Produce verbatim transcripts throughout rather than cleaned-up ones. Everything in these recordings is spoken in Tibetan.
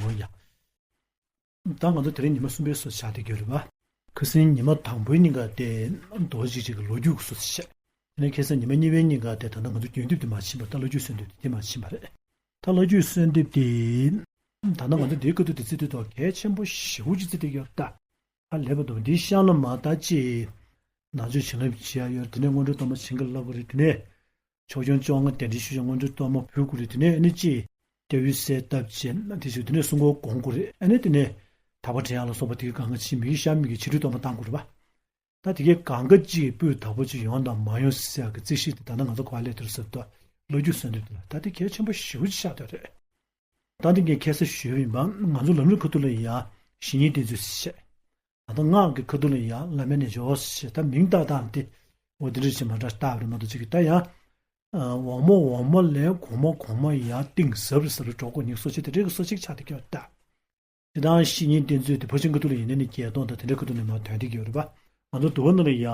འོ་ཡ། ད་ང་ཚོ་དེ་རིང་ཉི་མ་གསུམ་པའི་སོ་ཆགས་བསྡད་ཀྱི་ཡོད་རེད་པ། ཁ་སང་ཉི་མ་དང་པོའི་ཉིན་ཀ་དེ་རྡོ་རྗེ་གཅིག་གི་ལོ་རྒྱུས་ཀྱི་སོ་བཤད། དེ་ནས་ཁ་སང་ཉི་མ་གཉིས་པའི་ཉིན་ཀ་དེ་ད་ལྟ་ང་ཚོ་རྒྱུན་དེབ་དེ་མར་ཕྱིན་པ། ད་ལོ་རྒྱུས་གསོལ་འདེབས་དེ་དེ་མར་ཕྱིན་པ་རེད། ད་ལོ་རྒྱུས་གསོལ་འདེབས་དེ་ད་ལྟ་ང་ཚོ་འདིའི་ཁ་ཐུག་དེ་བརྩི་དུས་ཐོག་གལ་ཆེན་པོ་ཞེ་པོ་ཅིག་བརྩི་བསྡད་ཀྱི་ཡོད་ད། ཧ་ལས་པ་འདུག། འདིའི་གཤམ་ལ་མར་ད་ཅིག་ནང་ཆོས་བྱིན་རླབས་བྱེད་ཡ་ཡོད་རེད། དེ་ནས་སྔོན་འགྲོ་གཏོར་མ་བྱིན་གྱིས་བརླབ་དགོས་རེད། དེ་ནས་ཆོས་སྐྱོང་བཅོ་ལྔ་གདན་འདྲེན་ཞུ་བྱས་སྔོན་འགྲོ་གཏོར་མ་ཕུལ་དགོས་རེད། དེ་ནས་ཨ་ནི་ཅིག་སྐྱབས་ཡུལ་གསལ་བཏབ་བྱས་ན་དེ་ཞུ། དེ་ནས་སྲུང་འཁོར་སྒོམ་དགོས་རེད། ཨ་ནི་དེ་ནས་དག་པ་བགྲང་ཡག་ལ་སོགས་པ་དེ་གི་སྒང་ག་ཕྱིན། མི་ཡི་ཤ་མི་གི་ཕྱི་རོལ་གཏོར་མ་བཏང་དགོས་རེད་པ། ད་དེ་གའི་སྒང་ག་གཅིག་གི་སྤུས་དག་པོ་ཅིག་ཡོང་དང་མ་ཡོང་ཟེར་ཡག་གི་རྩིས་གཞི་དེ་ད་ནི་ང་ཚོ་ག་པར་སླེབས་འདུག་ཟེར་དུས་ལོ་རྒྱུས་གསོལ་འདེབས་དེ་ལ་ད་དེ་གལ་ཆེན་པོ་ཞེ་པོ་ཅིག་ཆགས་བསྡད་རེད། ད་དེ་ངས་ཁ་སང་ཞུས་པ་ཡིན་པ། ང་ཚོ་ལམ་རིམ་ཁ་ཐུག་ལ་ཡ་བཤེས་གཉེན་བསྟེན་ཚུལ་བཤད། ད་ལྟ་སྔགས་ཀྱི་ཁ་ཐུག་ལ་ཡ་བླ་མའི་རྣལ་འབྱོར་ཞེས་ད་མིང་བཏགས་སྟངས་དེ་འོ་དེ་འདྲ་ཞིག་མ་འདྲ་བཏགས་པ་རེད་མ་གཏོགས་ཅིག་གི་ད་ཡང་འོག་མ་འོག་མ་ལས་གོང་མ་གོང་མ་ཡར་གཏིང་ཟབ་རུ་ཟབ་རུ་འགྲོ་དགོས་ནི་སོ་ཅིག་དེ་འདྲའི་གི་སོ་ཅིག་ཆགས་བསྡད་ཀྱི་ཡོད་ད། སྤྱིར་བཏང་བཤེས་གཉེན་བསྟེན་ཚུལ་དེ་ཕར་ཕྱིན་ཁ་ཐུག་ལ་ཡིན་ན་ནི་བརྒྱད་སྟོང་དང་དེ་འདྲའི་ཁ་ཐུག་ནས་མར་ཐོན་བསྡད་ཀྱི་ཡོད་རེད་པ། ང་ཚོ་འདུལ་བ་ནང་ལ་ཡ་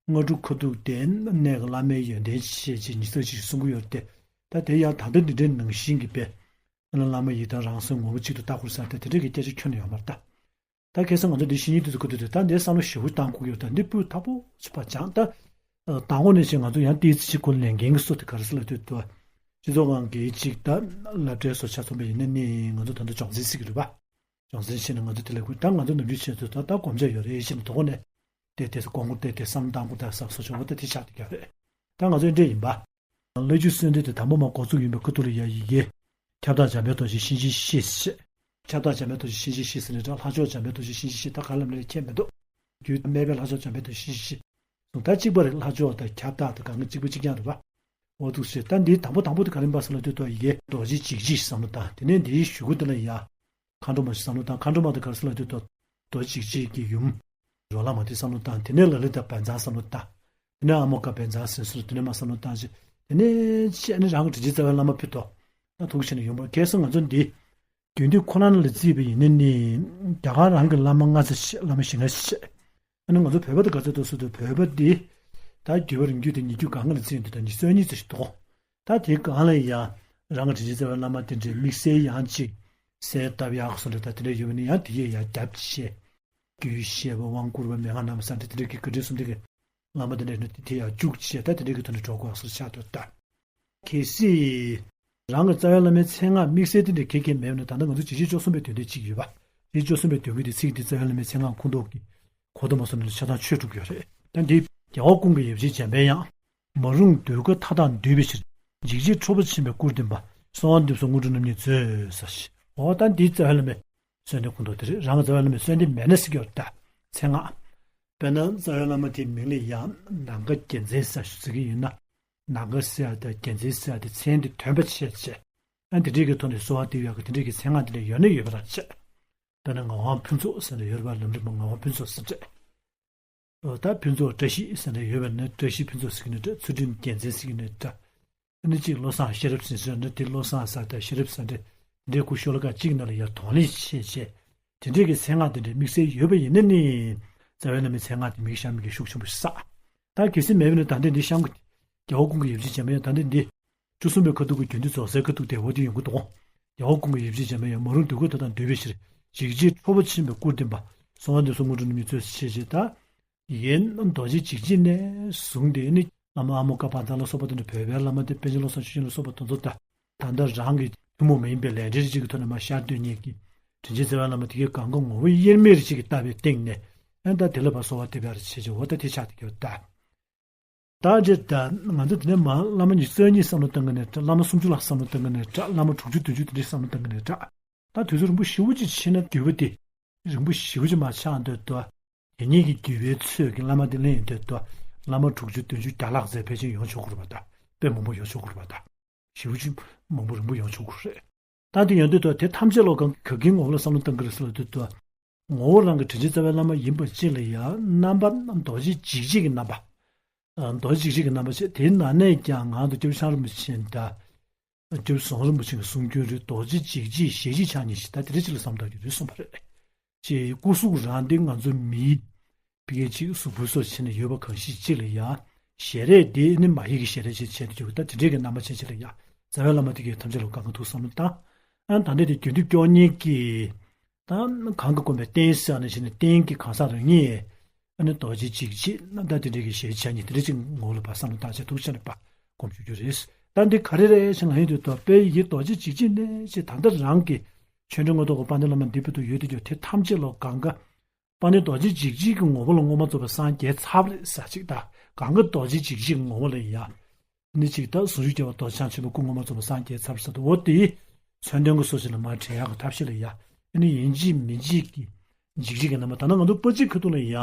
སྔ་དྲོ་ཁ་ཐུག་དེ་གནས་ཀྱི་བླ་མའི་ཡོན་ཏན་བཤད་བྱས་ཉི་ཤུ་རྩ་གཅིག་གསུང་གི་ཡོད་རེད་དེ། ད་དེ་ཡང་ད་ལྟ་འདི་འདྲའི་ནང་བཞིན་གྱི་དཔེ། ཨ་ནི་བླ་མ་ཡི་དམ་རང་སེམས་ངོ་བོ་གཅིག་ཏུ་བལྟ་དགོས་ཟེར་ཏེ་དེ་འདྲའི་གི་སྐད་ཆ་ཁྱོན་ནས་ཡོད་མ་རེད་ད། ད་ཁ་སང་ང་ཚོ་འདི་བཤེས་གཉེན་དེ་ཚོ་ཁ་ཐུག་དེ་ད་འདིའི་བསམ་བློ་ཞེ་པོ་བཏང་དགོས་ཀྱི་ཡོད་ད། འདི་སྤུས་དག་པོ་ཆགས་པ་སྦྱངས་ད། ཨ་དང་པོ་ནས་བྱས་ང་ཚོ་ཡང་ཏོག་ཙམ་ཅིག་ཁོ་ལས་འགན་གྱི་སོ་དེ་ག་རེ་ཟེར་ལབ་དུས་ད། སྤྱི་ཚོགས་ཁང་གི་ཅིག་ད་སློབ་གྲྭའི་སོ་ཆ་ཚང་པ་ཡིན་ན་ནི་ང་ཚོ་ད་ལྟ་སྦྱོང་ཚན་ཟེར་གྱི་རེད་པ། སྦྱོང་ཚན་བྱས་ནས་ང་ཚོ་དེ་ལ་ཁུལ་ད་ང་ཚོ་ནམ་རྒྱུན་བྱས་ཚོ་ད་ད་སྒོམ་བྱ་ཡོད་རེད་ཟེར་ནས་དོ་དགོང་ནས་དེ་དེ་ཚོ་དགོངས་སྐོར་དེ་དེ་བསམ་བློ་བཏང་དགོས་ད་ཟེར་སོ་ཆོག་པ་ད་དེ་ཆགས་བསྡད་ཀྱི་རེད། ད་ང་ཚོ་འདྲ་ཡིན་པ། ལོ་རྒྱུས་གསོལ་འདེབས་དེ་དང་པོ་མར་འགོ་བཙུགས་ཡིན་པའི་ཁ་ཐུག་ལ་ཡ་ཡི་གེ། ཁྱབ་བདག་འཇམ་དཔལ་རྡོ་རྗེ་གཤིན་རྗེའི་གཤེད་ཞེས། ཁྱབ་བདག་འཇམ་དཔལ་རྡོ་རྗེ་གཤིན་རྗེའི་གཤེད་ཟེར་ནས་འདྲ། ལྷ་མཆོག་འཇམ་དཔལ་རྡོ་རྗེ་གཤིན་རྗེའི་གཤེད་ད་ག་ལབ་ན་ཁྱད་མི་འདུག། རྒྱུད་སྨད་པའི་ལྷ་མཆོག་འཇམ་དཔལ་རྡོ་རྗེ་གཤིན་རྗེའི་གཤེད་གསུངས། ད་གཅིག་པ་རེད། ལྷ་མཆོག་དང་ཁྱབ་བདག་དང་གང་ག་གཅིག་པ་གཅིག་རྐྱང་རེད་པ། འོ་འདུག་ཟེར། ད་འདིའི་དང་པོ་དང་པོ་དེ་ག་རེ་ཡིན་པ་ཟེར་ལབ་དུས་ད་ཡི་གེ་རྡོ་རྗེ་འཇིགས་བྱེད་བསམ་བློ་བཏང་། དེ་ནས་འདིའི་གཞུག་གུ་དེ་ལ་ཡ། མཁའ་འགྲོ་མ་ཞིག་བསམ་བློ་བཏང་། མཁའ་འགྲོ་མ་དེ་ག་རེ་ཟེར་ལབ་དུས་ད། རྡོ་རྗེ་འཇིགས་བྱེད་ཀྱི་ཡུམ། རོ་ལངས་མ་དེ་བསམ་བློ་བཏང་། དེ་ནས་ལ་ལུ་དང་བཛྲ་བསམ་བློ་བཏང་། དེ་ནས་ཨ་མོ་ཀ་བཛྲ་ཟེར་སོང་། དེ་ནས་མར་བསམ་བློ་བཏང་བྱས། དེ་ནས་ཅིག་ཨ་ནི་རང་གི་དྲིན་ཅན་རྩ་བའི་བླ་མ་ཕུད་དོ། ད་ཐུགས་ཆེ་ནས་ཡོང་བར། གལ་སྲིད་ང་ཚོ་འདི་རྒྱུན་དུ་ཁོ་རང་ལ་བརྩིས་པ་ཡིན་ན་ནི་རྒྱ་གར་རང་གི་བླ་མ་ལྔ་ཚེ་ཆད། བླ་མ་བཞི་ལྔ་ཆད། ཨ་ནི་ང་ཚོ་བོད་པ་དང་ག་ཚོད་འདུག་ཟེར་དུས་བོད་པ་འདི་ད་བརྒྱུད་པ་རིང་བརྒྱུད་དེ་ཉིས་བརྒྱ་གང་ག་ལ་བརྩིས་ཡོང་དུས་ད་ཉི་ཤུ་རྩ་གཉིས་ཙམ་ཞིག་འདུག། ད་དེའི་སྒང་ལ་ཡང་རང་གི་དྲིན་ཅན་རྩ་བའི་བླ་མ་དེ་འདྲའི་དམིགས་བསལ་ཡང་ཅིག་གསལ་བཏབ་ཡག་སོ་འདྲ་ད་དེ་འདྲ་ཡོད་པ་ནི་ཡང་དེ་ཡས་ཡར་རྒྱབ་བྱས། རྒྱུད་བཤད་པ་དབང་བསྐུར་བ་མན་ངག་རྣམ་གསལ་འདྲ་དེ་འདྲ་གི་བཀའ་དྲིན་གསུམ་ལྡན་གྱི་བླ་མ་དེ་འདྲ་ཡོད་ན་དེ་དེ་ཡར་བཅུག་བྱས། ད་དེ་འདྲ་གི་ཐོག་ནས་འགྲོ་དགོས་སོ་ཆགས་འདུག་ད། གལ་སྲིད་རང་གི་རྩ་བའི་བླ་མའི་མཚན་སྔགས་དམིགས་བསལ་དེ་འདྲ་ག་གེ་མེད་ན། ད་ལྟ་ང་ཚོ་འཇིགས་བྱེད་བཅུ་གསུམ་པའི་དོན་དེ་གཅིག་ཡོད་པ། འཇིགས་བྱེད་བཅུ་གསུམ་པའི་དོན་གྱི་དེ་ཚིག་འདི་རྩ་བའི་བླ་མའི་མཚན་སྔགས་ཁུངས་གཏུགས་ཀྱི་གོ་ཏོ་མ་སོང་ནས་ཆ་ཚང་ཆོས་སྒྲུབ་ཀྱི་ཡོད་རེད། ད་འདི་རྒྱལ་བ་ཀུན་གྱི་ཡབ་རྗེ་འཇམ་པའི་དབྱངས། མ་རུངས་གདུལ་དཀའ་མཐའ་དག་འདུལ་བའི་ཕྱིར། འཇིགས་བྱེད་ཁྲོ་བོ་ཆེན་པོའི་སྐུར་སྟོན་པ། གསོལ་བ་འདེབས་སོ་དངོས་གྲུབ་རྣམ་གཉིས་མཛོད། ཟེར་ཞིང་། འོ་ད་འདི་རྩ་བའི་བླ་མའི་གསོལ་འདེབས་ཁུངས་གཏུགས་དེ་རེད། རང་གི་རྩ་བའི་བླ་མའི་གསོལ་འདེབས་མེད་ན་ཟེར་གྱི་ཡོད་ད། མཚན་སྔགས། དཔེར་ན་རྩ་བའི་བླ་མ་དེའི་མིང་ལ་ཡང་ནམ་མཁའ་རྒྱལ་མཚན་ཟེར་ཞིག་ཟེར་གྱི་ཡིན་ན། ནམ་མཁའ་ཟེར་ཡ་དང་རྒྱལ་མཚན་ཟེར་ཡ་དེ་མཚན་དེ་ཐོན་པ་བྱས་བྱས། ཨ་དེ་འདྲའི་གི་ཐོག་ནས་གསོལ་བ་འདེབས་ཡག་གི་དེ་འདྲའི་གི་མཚན་སྔགས་དེ་འདྲ་ཡོད་ན་ཡོད་པ་རང་བྱས། དཔེར་ན་ངག་དབང་ཕུན་ཚོགས་ཟེར་ནས་ཡོད་རེད་པ། ལམ་རིམ་པ་ངག་དབང་ཕུན་ཚོགས་ཟེར་འདྲ། ད་ཕུན་ཚོགས་བཀྲ་ཤིས་ཟེར་ནས་ཡོད་པ་ནི་བཀྲ་ཤིས་ཕུན་ཚོགས་ཟེར་གྱི་ནི་འདྲ། ཚུལ་ཁྲིམས་རྒྱལ་མཚན་ཟེར་གྱི་ནི་འདྲ། ཨ་ནི་གཅིག་བློ་བཟང་ཤེས་རབ་ཟེར་ཟེར་ནི་དེ་བློ་བཟང་ཟེར་དང་ཤེས་རབ་ཟེར་འདྲ། འདྲའི་སྐུ་ཤོ་ལོ་ཀ་གཅིག་ནང་ལ་ཡར་གདོང་ལེན་བྱས་བྱས། དེ་འདྲའི་གི་མཚན་སྔགས་དེ་འདྲའི་དམིགས་བསལ་ཡོད་པ་ཡིན་ན་ནི། རྩ་བའི་བླ་མའི་མཚན་སྔགས་དེ་མིག་ཤར་མིག་གི་ཤུགས་ཆེན་པོ་ཞིག་བསགས། ད་གལ་སྲིད་མེད་པ་ནི་ད་ལྟ་འདི་གཤམ་གྱི་རྒྱལ་བ་ཀུན་གྱི་ཡབ་རྗེ་འཇམ་པའི་དབྱངས་ད་ལྟ་འདི། བཅུ་གསུམ་པའི་ཁ་ཐུག་གི་རྒྱུན་དུ་རྫོགས་སའི་ཁ་ཐུག་དེ་འོ་དེ་ཡོང་གི་འདུག། རྒྱལ་བ་ཀུན་གྱི་ཡབ་རྗེ་འཇམ་པའི་དབྱངས། མ་རུངས་གདུལ་དཀའ་མཐའ་དག་འདུལ་བའི་ཕྱིར། འཇིགས་བྱེད་ཁྲོ་བོ་ཆེན་པོའི་སྐུར་སྟོན་པ། གསོལ་བ་འདེབས་སོ་དངོས་གྲུབ་རྣམ་གཉིས་མཛོད། ཞེས་བྱས་ད། ཡི་གེ་རྡོ་རྗེ་འཇིགས་བྱེད་ནས་བཟུང་སྟེ་ནི་བླ་མ་ཨ་མོ་ཀ་བཛྲ་ལ་སོགས་པ་དེ་འདྲ་བོད་པའི་བླ་མ་དེ་པཎ་ཆེན་བློ་བཟང་ཆོས་རྒྱན་ལ་སོགས་པ་དེ་ཚོ་ད། ད་ལྟ་རང་གི་ཐུན་མོང་མ་ཡིན་པའི་ལས་འབྲེལ་གཅིག་གི་ཐོག་ནས་མར་ཤར་སྟོན་མཁན་གྱི་དྲིན་ཅན་རྩ་བའི་བླ་མ་དེ་གའི་གང་ག་ངོ་བོ་དབྱེར་མེད་ཅིག་གིས་བཏབ་པའི་སྟེང་ནས། ཨ་ད་དེ་ལ་ཕར་གསོལ་བ་འདེབས་ཡག་རེ་བྱེད་ཅེས་འོ་ད་དེ་ཆགས་བསྡད་ཀྱི་ཡོད་ད། ད་རེད་ད། ང་ཚོ་དེ་ནས་མར་བླ་མ་ཉི་ཤུ་རྩ་གཉིས་བསམ་བློ་བཏང་གི་ནས་འདྲ། བླ་མ་སུམ་ཅུ་ལྷག་བསམ་བློ་བཏང་གི་ནས་འདྲ། བླ་མ་དྲུག་ཅུ་བདུན་ཅུ་དེ་འདྲའི་བསམ་བློ་བཏང་གི་ནས་འདྲ། ད་དུས་ཚོད་རིང་པོ་ཞེ་པོ་ཅིག་ཕྱིན་ན་འགྱུར་བ་དེ་རིང་པོ་ཞེ་པོ་ཅིག་མར་ཆགས་འདུག་ད། དེ་ཉིད་ཀྱི་འགྱུར་བའི་ཚོད་ཀྱིས་བླ་མ་དེ་ལེན་ཡོང་དུས་ད། བླ་མ་དྲུག་ཅུ་བདུན་ཅུ་བརྒྱ་ལྷག་ཙམ་ཕལ་ཆེར་ཡོང་ཆོག་གི་རེད་པ་ད། དཔེ་མང་པོ་ཡོང་ཆོག་གི་རེད་པ་ད། ཞེ་པོ་ཅིག་མང་པོ་རིང་པོ་ཡོང་ཆོག་གི་རེད། ད་དེ་ཡོང་དུས་ད་དེ་ཐམས་ཅད་ལོ་གང་ག་གི་ངོ་བོ་ལ་བསམ་བློ་བཏང་གི་རེད་ཟེར་ལབ་དུས་ད། ངོ་བོ་རང་གི་དྲིན་ཅན་རྩ་བའི་བླ་མ་ཡིན་པ་ཅིག་ལ་ཡང་རྣམ་པ་རྡོ་རྗེ་འཇིགས་བྱེད་ཀྱི་རྣམ་པ། རྡོ་རྗེ་འཇིགས་བྱེད་ཀྱི་རྣམ་པ་བྱས། དེའི་ནང་ནས་ཀྱང་ང་ཚོ་སྐྱབས་རྗེ་བྱམས་པ་རིན་པོ་ཆེ་དང་། སྐྱབས་རྗེ་ཟམ་གདོང་རིན་པོ་ཆེ་གི་གསུང་རྒྱུན་རེད། རྡོ་རྗེ་འཇིགས་བྱེད་ཞལ་གཅིག་ཕྱག་གཉིས་ཞེས་ད་དེ་འདྲ་ཅིག་ལ་བསམ་བཏང་རྒྱུ་རེད་གསུངས་པ་རེད། ཅེས་སྐུ་གཟུགས་རང་དེ་ང་ཚོ་མིའི་ཕ་གི་ཅིག་གཟུགས་པོ་སོགས་བྱས་ནས་ཡོད་པ་གང་ཞིག་ཅིག་ལ་ཡང་ཞལ་རས་དེ་ནི་མ་ཡིག་གི་ཞལ་རས་ཅིག་བྱས་ཏེ་འཇུག་ད་དེ་འདྲའི་གི་རྣམ་པ་ཅན་ཅིག་ལ་ཡང་རྩ་བའི་བླ་མ་དེ་གའི་ཐམས་ཅད་ལ་གང་ག་ཐུགས་བསམ་བློ་བཏང་། ཨ་ད་ལྟ་དེ་དུས་འདི་སྐྱོ་ཉེན་གྱི། ད་གང་གི་དགོན་པའི་རྟེན་ཟེར་ནས་བྱས་ནས་རྟེན་གྱི་གང་ཟག་རང་ཉིད། ཨ་ནི་རྡོ་རྗེ་འཇིགས་བྱེད་རྣམ་ཐར་དེ་འདྲའི་གི་ཞལ་ཆད་ཉིད་དེ་འདྲ་ཅིག་ངོ་བོ་ལ་ཕར་བསམ་བློ་བཏང་བྱས་ཐུགས་ཆེ་ནས་ཕར་སྒོམ་ཞུ་རྒྱུ་རེད། ད་འདི་ག་རེ་རེད་ཞེས་ང་ཡིན་དུས་ད་དཔེ་ཡི་རྡོ་རྗེ་འཇིགས་བྱེད་ནས་ཞེས་ད་ལྟ་རང་གི་ཆོས་འབྲེལ་མངོན་རྟོགས་ཀྱི་དཔལ་ལྡན་བླ་མ་འདི་བར་དུ་ཡོད་དེ་ཀྱང་དེ་ཐམས་ཅད་ལ་གང་ག་དཔལ་ལྡན་རྡོ་རྗེ་འཇིགས་བྱེད་ཀྱི་ངོ་བོ་ལ་ངོ་མ་རྫོགས་པ་སངས་རྒྱས་ཚར་བ་རེད་ཟེར་ཅིག་ད་གང་ག་རྡོ་རྗེ་འཇིགས་བྱེད་ཀྱི་ངོ་བོ་ལ་ཡ། ནི་ཅིག་ད་ཟུང་འཇུག་རྒྱལ་བ་རྡོ་རྗེ་འཆང་ཆེན་པོའི་སྐུ་ངོ་མ་རྫོགས་པ་སངས་རྒྱས་ཚར་བ་ཟེར་དུས་འོ་དེའི་མཚོན་དོན་གྱི་སོ་ཞིག་ལ་མར་དྲན་ཡག་གི་ཐབས་ཤེས་ལ་ཡ། ཨ་ནི་ཡིན་གཅིག་མིན་གཅིག་གི་འཇིགས་བྱེད་ཀྱི་རྣམ་པ་ད་ནི་ང་ཚོ་པ་ཅིག་ཁ་ཐུག་ལ་ཡ།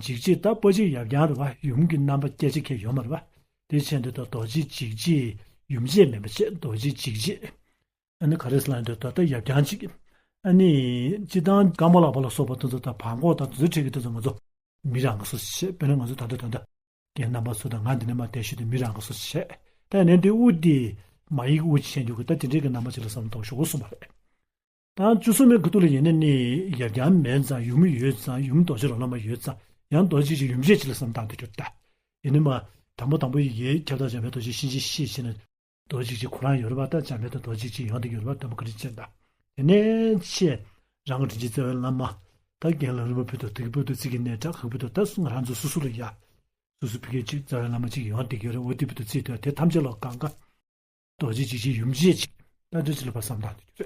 འཇིགས་བྱེད་ད་པ་ཅིག་ཡབ་རྐྱང་རེད་བ། ཡུམ་གྱི་རྣམ་པ་སྐྱེ་ཅིག་ཁས་ཡོད་མ་རེད་བ། དེ་བྱས་འདི་ད་རྡོ་རྗེ་འཇིགས་བྱེད་ཡུམ་བྱེད་མིན་པ་བྱས་རྡོ་རྗེ་འཇིགས་བྱེད། ཨ་ནི་ག་རེ་ཟེར་ལབ་ན་འདོད་ད་ལྟ་ཡབ་རྐྱང་གཅིག་ཨ་ནི་སྤྱིར་བཏང་ཀ་མ་ལ་བ་ལ་སོགས་པ་དེ་ཚོ་དང་བར་འགོག་དང་དེ་ཚོའི་གྲས་ཀྱི་དེ་ཚོ་ང་ཚོ་མི་རང་གི་སོ་ཞེས་དཔེར་ན་ང་ཚོ་ད་ལྟ་ད་ལྟ་རྒན་རྣམ་པ་ཚོ་དང་ང་འདི་ནས་མར་བསྡད་ཤུལ་དུ་མི་རང་གི་སོ་ཞེས་ད་ནས་འདི་དབུ་འདི་མ་ཡིག་དབུ་ཅིག་བྱས་འཇུག་གི་ད་དེ་འདྲའི་གི་རྣམ་པ་ཅིག་ལ་བསམ་བློ་གཏོང་ཞོག་གསུངས་པ་རེད། ད་བཅུ་གསུམ་པའི་ཁ་ཐུག་ལ་ཡིན་ན་ནི་ཡབ་རྐྱང་མེད་ཙང་ཡུམ་ཡོད་ཙང་ཡུམ་རྡོ་རྗེ་རོ་ལངས་མ་ཡོད་ཙང་ཡང་རྡོ་རྗེ་ཅིག་ཡུམ་བྱེད་ཅིག་ལ་བསམ་བཏང་དུ་གྱུར་ད། ཡིན་ནི་མ་དང་པོ་དང་པོ་ཡི་གེ་ཁྱབ་བདག་འཇམ་དཔལ་རྡོ་རྗེ་གཤིན་རྗེ་གཤེད་ཅེས་ནི། རྡོ་རྗེ་འཇིགས་བྱེད་ཁོ་རང་ཡོད་རེད་པ། ད་འཇམ་དཔལ་དང་རྡོ་རྗེ་འཇིགས་བྱེད་ཡོང་བསྡད་ཡོད་རེད་པ། དམ་པ་བཀའ་དྲིན་ཅན་དང་། དེ་ནས་ཆེས་རང་གི་དྲིན་ཅན་རྩ་བའི་བླ་མ། ད་རྒན་ལགས་རིན་པོ་ཕུལ་དུ་དེ་གི་བར་དུ་ཚིག་གི་གནས་དྲག་གི་བར་དུ་ད་ང་རང་ཚོ་སོ་སོ་ལ་ཡ། སོ་སོ་ཕ་གི་གཅིག་རྩ་བའི་བླ་མ་གཅིག་ཡོང་བསྡད་ཡོད་རེད། འོ་དེ་བར་དུ་ཚིག་དེ་དེ་ཐམས་ཅད་ལ་གང་ག་རྡོ་རྗེ་འཇིགས་བྱེད་ཡུམ་བྱེད་ཅིག་ད་དེ་ཅི་ལ་ཕར་བསམ་བཏང་དེ་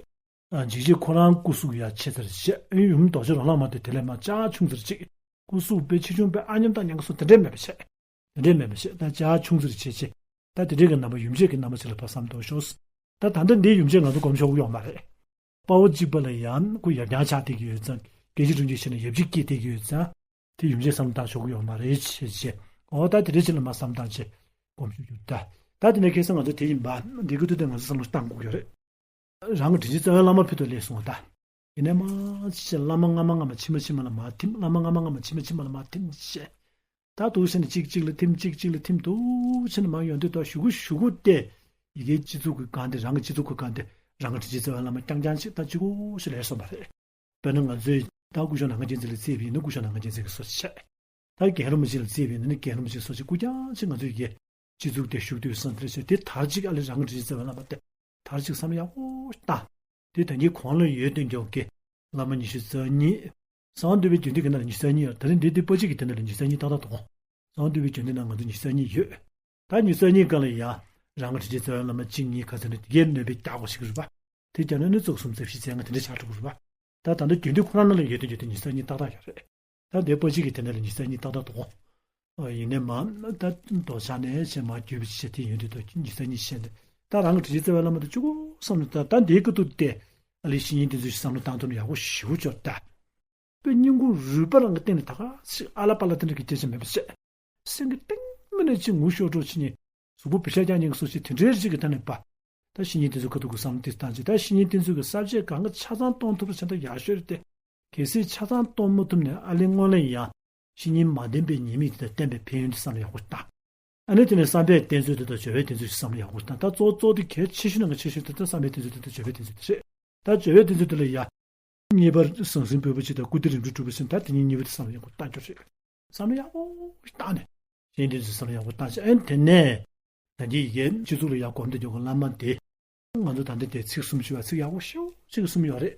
རེད། འཇིགས་བྱེད་ཁོ་རང་སྐུ་གཟུགས་ཡ་ཆེ་ཚར་བྱས་ཡུམ་རྡོ་རྗེ་རོ་ལངས་མ་དེ་དེ་ལས་མ་ཅག་ཆུང་ཚར་ཅིག་སྐུ་གཟུགས་དཔེ་ཆེ་ཆུང་དཔེ་ཨ་མཉམ་དང་མཉམ་གི་སོ་དེ་འདྲས་མེད་པ་བྱས། དེ་འདྲས་མེད་པ་བྱས་ད་ཅག་ཆུང་ཚར་ཆེ་ཆེ། ད་དེ་འདྲས་ཀྱི་རྣམ་པ་ཡུམ་བྱེད་ཀྱི་རྣམ་པ་ཅིག་ལ་ཕར་བསམ་བཏང་ཤོག་ད་ད་ལྟ་འདིའི་ཡུམ་བྱེད་ང་ཚོ་སྒོམ་ཆོག་གི་ཡོད་མ་རེད། དཔའ་བོ་གཅིག་པ་ལ་ཡང་ཁོ་ཡབ་རྐྱང་ཆགས་བསྡད་ཀྱི་ཡོད་ཙང་སྐད་ཅིག་རིང་ཅིག་བྱས་ན་ཡབ་གཅིག་སྐྱེས་བསྡད་ཀྱི་ཡོད་ཙང་། དེ་ཡུམ་ཆེན་བསམ་བློ་བཏང་ཆོག་གི་ཡོད་མ་རེད་ཅེས་བྱས། འོ་ད་དེ་འདྲའི་ཕྱིར་ལ་མ་བསམ་བཏང་བྱས་སྒོམ་ཞུ་རྒྱུ་ད། ད་དེ་ནས་ཁ་སང་ང་ཚོ་དེ་ཡིན་པ་འདི་གི་དུས་དེ་ང་ཚོ་བསམ་བློ་བཏང་དགོས་ཀྱི་རེད། རང་གི་དྲིན་ཅན་རྩ་བའི་བླ་མ་ཕུལ་དུ་ལེགས་སོང་བ་ད། ཡིན་ནའི་མ་ཅི་བྱས་བླ་མ་སྔ་མ་སྔ་མ་ཕྱི་མ་ཕྱི་མ་ལ་མ་ཐིམ། བླ་མ་སྔ་མ་སྔ་མ་ཕྱི་མ་ཕྱི་མ་ལ་མ་ཐིམ་བྱས། ད་འདུག་བྱས་ནས་གཅིག་གཅིག་ལ་ཐིམ་གཅིག་གཅིག་ལ་ཐིམ་འདུག་བྱས་ནས་མ་ཡོང་དུས་ད་གཞུག་གུ་གཞུག་གུ་དེ་ཡི་གེ་སྤྱི་གཙུག་གི་སྒང་དེ་རང་གི་སྤྱི་གཙུག་གི་སྒང་དེ་རང་གི་དྲིན་ཅན་རྩ་བའི་བླ་མ་རྐྱང་རྐྱང་ཅིག་ད་གཅིག་པོ་ཞིག་ལས་སོང་བ་རེད། དཔེར་ན་ང་ཚོས་ད་སྐུ་ཞབས་ནམ་མཁའ་རྒྱལ་མཚན་ལ་བརྩིས་པ་ཡིན་ན་སྐུ་ཞབས་ནམ་མཁའ་རྒྱལ་མཚན་གྱི་སོ་ཆ། ད་རྒན་རིན་པོ་ཆེ་ལ་བརྩིས་པ་ཡིན་ན་རྒན་རིན་པོ་ཆེ་སོ་ཆ་སྐུ་རྐྱང་ཅིག་ང་ཚོས་ཀྱི་སྤྱི་གཙུག་དེ་བཞུགས་དུས་བསམ་དེར་བྱས་དེ་དར་ཅིག་ཨ་ལས་རང་གི་དྲིན་ཅན་རྩ་བའི་བླ་མ་དེ་དར་ཅིག་བསམ་ཡག་པོ་བཏང་། དེ་ད་གིན་གོང་ལ་ཡོད་དོན་འཇོག་གི་བླ་མ་ཉི་ཤུ་རྩ་གཉིས། གསང་བ་འདུས་པའི་རྒྱུད་སྡེ་གི་ནང་ལ་ཉི་ཤུ་རྩ་གཉིས་ཡོད། ད་རིང་འདི་འདི་པ་ཅིག་གི་དེ་ནང་ལ་ཉི་ཤུ་རྩ་གཉིས་ཏག་ཏག་འདུག་གསང་བ་འདུས་པའི་རྒྱུད་སྡེ་ནང་ང་ཚོ་ཉི་ཤུ་རྩ་གཉིས་ཡོད། ད་ཉི་ཤུ་རྩ་གཉིས་སྒང་ལ་ཡ། རང་གི་དྲིན་ཅན་རྩ་བའི་བླ་མ་གཅིག་གཉིས་ཁ་ཚ་ནས་དེ་གའི་ནོད་པའི་རྒྱག་དགོས་ཞིག་རེད་པ། དེ་རྒྱག་ན་ནི་བཙུགས་གསུམ་རྩ་བཞི་རྩ་ལྔ་དེ་འདྲ་ཆགས་འགྲོ་གི་རེད་པ། ད་ད་ལྟ་རྒྱུན་དུ་ཁོ་རང་ནང་ལ་ཡོད་དོན་རྒྱུ་དེ་ཉི་ཤུ་རྩ་གཉིས་ཏག་ཏག་ཡོད་རེད། ད་འདི་པ་ཅིག་གི་དེ་ནང་ལ་ཉི་ཤུ་རྩ་གཉིས་ཏག་ཏག་འདུག་ཨ་ཡིན་ནའི་མ་ད་མདོ་ཆ་ནས་བྱས་མ་བརྒྱུད་པའི་ཆ་དེ་ཡོད་དུས་ད་ཉི་ཤུ་རྩ་གཉིས་བཤད་ནས་ད་རང་གི་དྲིན་ཅན་རྩ་བའི་བླ་མ་དེ་གཅིག་པོ་བསམ་ནས་ད་ད་འདིའི་སྐབས་དུ་དེ་ཨ་ལས་བཤེས་གཉེན་དེ་ཚོ་ཞིག་བསམ་བློ་བཏང་ཐུབ་ན་ཡག་པོ་ཞེ་པོ་ཅིག་ད། དཔེ་སྙིང་ཁུང་རུས་པ་རང་གི་སྟེང་ནས་ད་ག་ཞིག་ཨ་ལ་པ་ལ་དེ་འདྲ་གི་སྐད་ཆ་མེད་པ་བཤད། སེམས་ཀྱི་གཏིང་མ་ནས་ཅིག་ངུ་ཤོར་འགྲོ་ཕྱིན་ནས་གཟུགས་པོ་བི་ཤ་རྒྱག་མཁན་གྱི་སོ་སྐྱེ་དེ་འདྲའི་རིགས་ཀྱི་ཐད་ནས་པ། ད་བཤེས་གཉེན་དེ་ཚོ་ཁ་ཐུག་གི་བསམ་བློ་དེ་བཏང་རྗེས་ད་བཤེས་གཉེན་དེ་ཚོ་གི་ས་བཅད་གང་ག་ཆ་ཚང་གཏོང་ཐུབ་པ་བྱས་ན་ཡག་ཤོས་རེད་དེ། གལ་སྲིད་ཆ་ཚང་གཏོང་མ་ཐུབ་ནས་ཨ་ལས་སྔོན་ལ་ཡང་བཤེས་གཉེན་མ་བསྟེན་པའི་ཉེས་དམིགས་དེ་དང་བསྟེན་པའི་ཕན་ཡོན་དེ་བསམ་བློ་ཡག་པོ་བཏང་། ཨ་ནི་དེ་ནས་བསམ་པའི་གཏན་ཚིགས་དེ་དང་སྦྱོར་བའི་གཏན་ཚིགས་ཤིག་བསམ་བློ་ཡག་པོ་བཏང་། ད་གཙོ་གཙོ་དེ་གལ་ཆེ་ཤོས་ནང་གི་ཆེ་ཤོས་དེ་ད་བསམ་པའི་གཏན་ཚིགས་དེ་དང་སྦྱོར་བའི་གཏན་ཚིགས་དེ་རེད། ད་སྦྱོར་བའི་གཏན་ཚིགས་དེ་ལ་ཡ། གཉིས་པ་ཟང་ཟིང་སྤོབས་པ་བྱེད་དང་སྐུ་སྟེ་རིམ་གྲོ་གྲུབ་པ་ཟེར་ད་དེ་གཉིས་གཉིས་པོ་དེ་བསམ་བློ་ཡག་པོ་བཏང་རྒྱུ་རེད། བསམ་བློ་ཡག་པོ་བཏང་ནས་གཞན་དེ་ཚོ་བསམ་བློ་ཡག་པོ་བཏང་བྱས་ཨ་ནི་དེ་ནས་ད་གིན་ཡི་གེ་སྤྱི་གཙུག་ལ་ཡག་སྒོམ་དུ་འཇུག་གི་བླ་མ་དེ། ང་ཚོ་ད་ལྟ་དེ་ཚིག་གསུམ་ཞུ་བ་ཚིག་ཡག་པོ་ཞེ་པོ་ཅིག་གསུམ་ཡོད་རེད།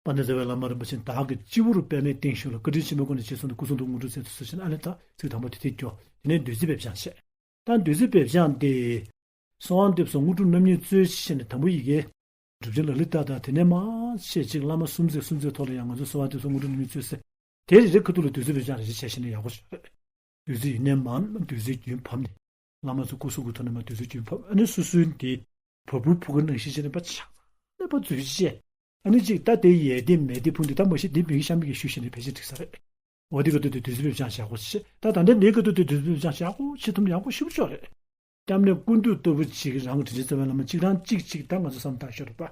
དཔལ་ལྡན་རྩ་བའི་བླ་མ་རིན་པོ་ཆེ་བདག་གི་སྤྱི་བོར་པདྨས་བརྟན་བཞུགས་ལ་བཀའ་དྲིན་ཆེན་པོའི་སྒོ་ནས་རྗེས་སུ་འདུད་སྐུ་གསུང་ཐུགས་དངོས་གྲུབ་སྩལ་དུ་གསོལ་ཞེས་ཨ་ནི་ད་ཚིག་དང་པོ་དེ་དེ་སྐྱོ། དེ་ནས་བདུད་རྩི་སྦེ་སྦྱངས་བྱས། ད་བདུད་རྩི་སྦེ་སྦྱངས་ཏེ། གསང་བ་འདེབས་སོ་དངོས་གྲུབ་རྣམ་གཉིས་སྩོལ་ཞེས་ནས་དང་པོ་ཡི་གེ། སྒྲུབ་ཆེན་ལ་ལུ་ཏག་ཏག་དེ་ནས་མ་ཤེས་ཅིག་བླ་མ་སུམ་བརྩེགས་སུམ་བརྩེགས་ཐོག་ལ་ཡང་ང་ཚོ་གསང་བ་འདེབས་སོ་དངོས་གྲུབ་རྣམ་གཉིས་སྩོལ་ཟེར། དེ་རེ་རེ་ཁ་ཐུག་ལ་བདུད་རྩི་སྦེ་སྦྱངས་རེ་རེ་བྱས་ཤེས་ནས་ཡག་པོ་ཞིག་རེད། བདུད་རྩི་ཡིན་ནས་མ་བདུད་རྩིའི་རྒྱུན་བབས་ནས། བླ་མ་ཚོ་སྐུ་གཟུགས་ཀྱི་ཐོག་ནས་མ་བདུད་རྩིའི་རྒྱུན་བབས་ཨ་ནི་སོ་སོའི་འདི། བ་སྤུའི་ཕུ་གུ་ནང་བཞིན་བྱས་ནས་པ་ཆགས་ནས་པ་འཛུལ་བྱས། ཨ་ནི་ཅིག་ད་དེ་ཡས་དེ་མེད་དེ་ཕུང་དེ་ད་མ་གཞི་དེ་མིག་གཤམ་གྱི་ཤུལ་བཞིན་ནས་ཕལ་ཆེར་འགྲིག་ས་རེད། འོ་དེ་ག་དུས་དེ་དུས་ཚོད་བེད་སྤྱོད་བྱ་དགོས་ཆེ། ད་ད་ལྟ་འདི་ག་དུས་དེ་དུས་ཚོད་བེད་སྤྱོད་བྱ་དགོས་ཆེ་ཐུམ་ཡག་པོ་ཞིབ་ཆོག་རེད། སྐྱབས་གནས་ཀུན་འདུས་ལྟ་བུ་ཅིག་རང་གི་དྲིན་ཅན་རྩ་བའི་བླ་མ་གཅིག་རང་གཅིག་གཅིག་ད་ང་ཚོ་བསམ་བཏང་ཤོར་རེད་པ།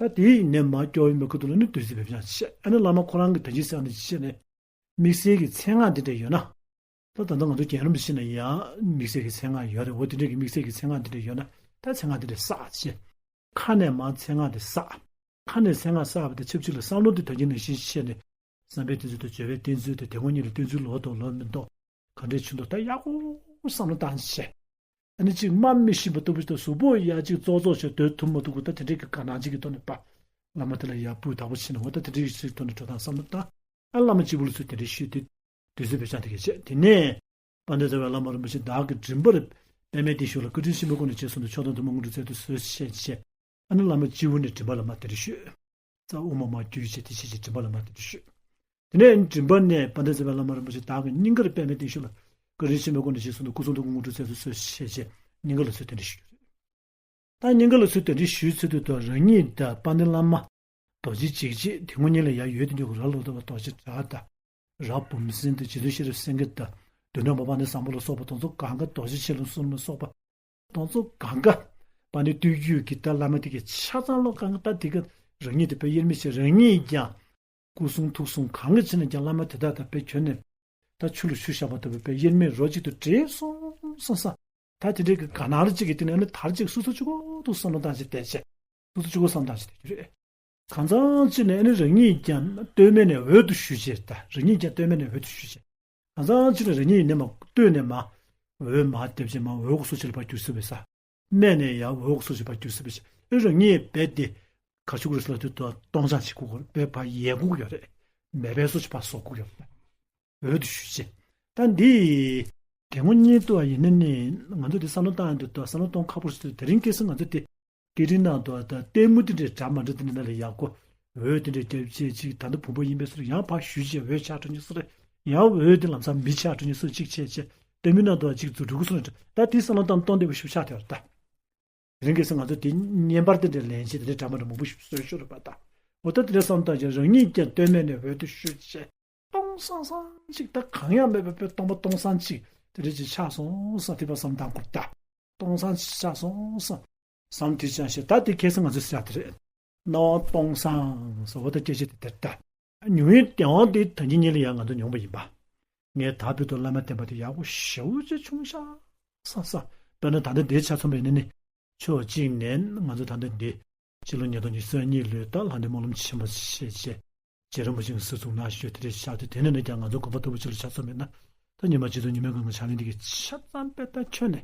ད་དེ་ཡིན་ནས་མ་སྐྱོ་ཡིན་པའི་ཁ་ཐུག་ལ་ནི་དུས་ཚོད་བེད་སྤྱོད་བྱས་ཨ་ནི་བླ་མ་ཁོ་རང་གི་ད་ཅི་ཟེར་ནས་ཅི་བྱས་ནས། དམིགས་བསལ་གྱི་མཚན་སྔགས་འདི་འདྲ་ཡོད་ན། ད་ད་ལྟ་ང་ཚོ་རྒན་རབས་ཤིག་ན་ཡང་དམིགས་བསལ་གྱི་མཚན་སྔགས་ཡོད་རེད། འོ་དེ་འདྲ་གི་དམིགས་བསལ་གྱི་མཚན་སྔགས་འདི་འདྲ་ཡོད་ན་ད་མཚན་སྔགས་འདི་འདྲ་བསགས་བྱས། ཁ་ནས་མར་མཚན་སྔགས་འདི་བསགས། ཁ་ནས་མཚན་སྔགས་བསགས་པ་དང་ཆབས་ཅིག་ལ་བསམ་བློ་འདི་ད་གིན་ནང་བཞིན་བྱས་ནས་བསམ་པའི་གཏན་ཚིགས་དང་སྦྱོར་བའི་གཏན་ཚིགས་དང་དེ་ངོ་གཉིས་ལ་གཏན་ཚིགས་ལོག་འདུག་ལོག་མི་འདུག་ག་འདྲས་བྱུང་འདུག་ད་ཡག་པོ་བསམ་བློ་བཏང་བྱས། ཨ་ནི་གཅིག་མ་མི་ཤེས་པ་ལྟ་བུ་ཞིག་དང་གཟུགས་པོ་ཡ་གཅིག་ཙོག་ཙོག་བྱས་སྡོད་ཐུབ་མ་ཐུབ་ཀྱི་ད་དེ་འདྲའི་གི་དགའ་སྣང་གཅིག་གི་ཐོག་ནས་པ། བླ་མ་དེ་ལ་ཡ་སྤུས་དག་པོ་བྱས་ནས་འོ་ད་དེ་འདྲའི་གི་ཚིག་ཐོག་ནས་འགྲོ་སྟངས་བསམ་བློ་བཏང་། ཨ་བླ་མ་སྤྱི་བོ་ལ་ཚུར་དེ་འདྲའི་ཞུས་ཏེ། དུས་ཚོད་བེད་སྤྱང་དེ་གས་བྱས། དེ་ནས་དཔལ་ལྡན་རྩ་བའི་བླ་མ་རིན་པོ་ཆེ་བདག་གི་མགྲིན་པར་པདྨའི་སྡེ་བཞི་ལ་བཀའ་དྲིན་ཆེན་པོའི་སྒོ་ནས་རྗེས་སུ་འདུག་མཆོག་དང་ཐུན་མོང་དངོས་གྲུབ་སྩལ་དུ་གསོལ་ཞེས་བྱས། ཨ་ནི་བླ་མ་སྤྱི་བོ་ནས་མགྲིན་པ་ལ་མར་དེ་འདྲ་ཞུས། རྩ་དབུ་མ་མར་བསྒྱུར་བྱས་དེ་བྱས་བྱས་མགྲིན་པ་ལ་མར་དེ་འདྲ་ཞུས། དེ་ནས་མགྲིན་པ་ནས་དཔལ་ལྡན་རྩ་བའི་བླ་མ་རིན་པོ་ཆེ་བདག་གི་སྙིང་གར་པདྨའི་སྡེ་བཞི་ལ་བཀའ་དྲིན་ཆེན་པོའི་སྒོ་ནས་རྗེས་སུ་འདུག་སྐུ་གསུང་ཐུགས་ཀྱི་དངོས་གྲུབ་སྩལ་དུ་གསོལ་ཞེས་བྱས་སྙིང་ག་ལ་ཚུར་དེ་འདྲ་ཞུས། ད་སྙིང་ག་ལ་ཚུར་དེ་འདྲ་ཞུས་ཚུལ་དུ་དང་རང་ཉིད་དང་དཔལ་ལྡན་བླ་མ་རྡོ་རྗེ་འཇིགས་བྱེད་དེ་ངོ་གཉིས་ལ་ཡང་ཡོད་དེ་འདྲ་གི་རྭ་ལོ་ཏོ་བ་རྡོ་རྗེ་བྲག་དང་། རྭ་བུམ་སྲིན་དང་རྗེ་བཙུན་ཤེས་རབ་སེང་གེ་དང་། མདུན་ནག་པོ་དཔལ་ལྡན་བཟང་པོ་ལ་སོགས་པ་དང་ཚོ་གང་ག་རྡོ་རྗེ་ཆེ་ལ་གསུམ་ལ་སོགས་པ་དང་ཚོ་གང་ག་པ་ནི་སྟོད་རྒྱུད་ཀྱི་ད་བླ་མ་དེ་གའི་ཆ་ཚང་ལོ་གང་ག་ད་དེ་ག་རང་ཉིད་དེ་དཔེ་དབྱེར་མེད་ཆེ་རང་ཉིད་ཀྱང་སྐུ་གསུང་ཐུགས་གསུང་གང་གི་ཕྱིར་ན་ཀྱང་བླ་མ་དེ་དག་དང་དཔེ་ཁྱོན་ནས་ད་ཆུ་ལ་ཆུ་བཞག་པ་ལྟ་བུ་དཔེ་དབྱེར་མེད་རོ་གཅིག་ཏུ་འདྲེས་སོང་སོང་ས། ད་དེ་འདྲའི་གི་དགའ་སྣང་རེ་གཅིག་གི་སྟེང་ནས་ཨ་ནི་དར་གཅིག་སོ་སོ་གཅིག་པོ་འདུག་བསམ་བློ་བཏང་བྱས་བསྡད་བྱས། སོ་སོ་གཅིག་པོ་བསམ་བཏང་བྱས་བསྡད་རྒྱུ་རེད། གང་ཚང་གཅིག་ནས་ཨ་ནི་རང་ཉིད་ཀྱང་ལྟོས་མེད་ནས་འོད་དུ་ཞུ་བྱས། ད་རང་ཉིད་ཀྱང་ལྟོས་མེད་ནས་འོད་དུ་ཞུ་བྱས། གང་ཚང་གཅིག་ནས་རང་ཉིད་ནས་མ་ལྟོས་ནས་མ་འོད་མ་བསྡེབས་བྱས་མ་འོད་སོ་ཅིག་ལ་ཕར་འགྱུར་སྲིད་པས་ས། སྨད་ནས་ཡང་འོད་སོ་ཅིག་ཕར་འགྱུར་སྲིད་པས་ས། ཨེ་རང་ཉིད་རྦད་དེ་ག་ཆུ་གུ་རེ་ས་ལ་དུས་ཏོ་སྟོང་ཆང་བྱེད་དགོས་རྦད་ཕར་ཡལ་དགོས་ཀྱི་ཡོད་རེད། མེད་པའི་སོ་ཅིག་ཕར་བཟོ་དགོས་ཀྱི་ཡོད་རེད། འོད་དུ་ཞུ་བྱས། ད་འདི་དེ་སྔོན་གཉིས་ལྟ་བ་ཡིན་ན་ནི་ང་ཚོ་དེ་བསམ་བློ་བཏང་ཡོང་དུས་ད་བསམ་བློ་གཏོང་ཁག་པོ་ཞིག་འདུག་དེ་རིང་ཁ་སང་ང་ཚོ་དེ་སྐད་འཕྲིན་ནང་དུ་ད་ལྟད་མོ་དེ་འདྲའི་འདྲ་མ་འདྲ་དེ་འདྲ་ནང་ལ་ཡག་པོ་འོད་དེ་འདྲའི་རྒྱབ་བྱས་ཅིག་ད་ལྟ་བུམ་པ་ཡིན་པའི་སོ་རེད། ཡང་ཕར་ཞུ་བྱས་འོད་ཆགས་འགྲོ་མཁན་སོ་རེད། ཡང་འོད་དེ་ལམ་སང་མི་ཆགས་འགྲོ་མཁན་སོ་གཅིག་བྱས་བྱས་ལྟད་མོའི་ནང་དུ་གཅིག་འཛུལ་འགྲོ་གི་སོ་རེད། ད་དེ་བསམ་བློ་བཏང་གཏོང་བདེ་པོ་ཞིག་ཆགས་བསྡད་པ་རེད་ད། དེ་རིང་ཁ་སང་ང་ཚོ་དེ་བརྙན་པར་དེ་འདྲའི་ལེན་བྱས་དེ་འདྲའི་འདྲ་མ་འདྲ་མང་པོ་ཞིག་བཟོས་ཤོར་རེད་པ་ད། འོ་ད་དེ་འདྲ་བསམ་བཏང་བྱས་རང་ཉིད་ཀྱང་ལྟོས་མེད་ནས་འོད་དུ་ཞུ་བྱས། སྟོང་སང་སང་ཅིག་ད་གང་ཡང་མེད་པའི་དཔེ་སྟོང་པ་སྟོང་སང་ཅིག་དེ་འདྲ་ཅིག་ཆགས་སོང་ས། དེ་པ་བསམ་བཏང་དགོས་ད། སྟོང་སང་ཅིག་ཆགས་སོང་ས། བསམ་དེ་ཅང་ཤེས་ད་དེ་ཁ་སང་ང་ཚོ་ཟེར་ཡག་དེ་རེད། སྣང་བ་སྟོང་སང་ས་འོ་ད་སྐད་ཆ་དེ་དེར་ད། མྱོང་བའི་བདེ་བ་དེ་ད་ཉིད་ཉིད་ལ་ཡང་ང་ཚོ་མྱོང་པ་ཡིན་པ། ངས་ད་བོད་དུ་བླ་མ་བསྟེན་པ་དེ་ཡག་པོ་ཞེ་པོ་ཅིག་བྱུང་ཤག་བསམ་ས། དཔེར་ན་ད་ལྟ་འདིའི་ཆ་མཚོན་པ་ཡིན་ན་ནི། ཕྱོགས་གཅིག་ནས་ང་ཚོ་ད་ལྟ་འདི་ཕྱི་ལོ་ཉིས་སྟོང་ཉི་ཤུ་རྩ་གཉིས་ལོའི་ད་ལྷ་ལྡན་སྨོན་ལམ་ཆེན་མོ་ཞེས་བྱས། རྗེ་རིན་པོ་ཆེ་གི་གསེར་གཙུག་ན་བཞུགས་དེ་འདྲའི་ཞག་དུས་དེ་ནས་ནས་ཀྱང་ང་ཚོ་དགོན་པ་ལྟ་བུ་ཅིག་ལ་ཆ་མཚོན་པ་ཡིན་ན། ད་ཉི་མ་རྗེ་བཙུན་ཉི་མའི་གོང་གི་ཕྱག་ལེན་འདི་གི་ཆ་ཚང་དཔེ་ད་ཁྱོན་ནས་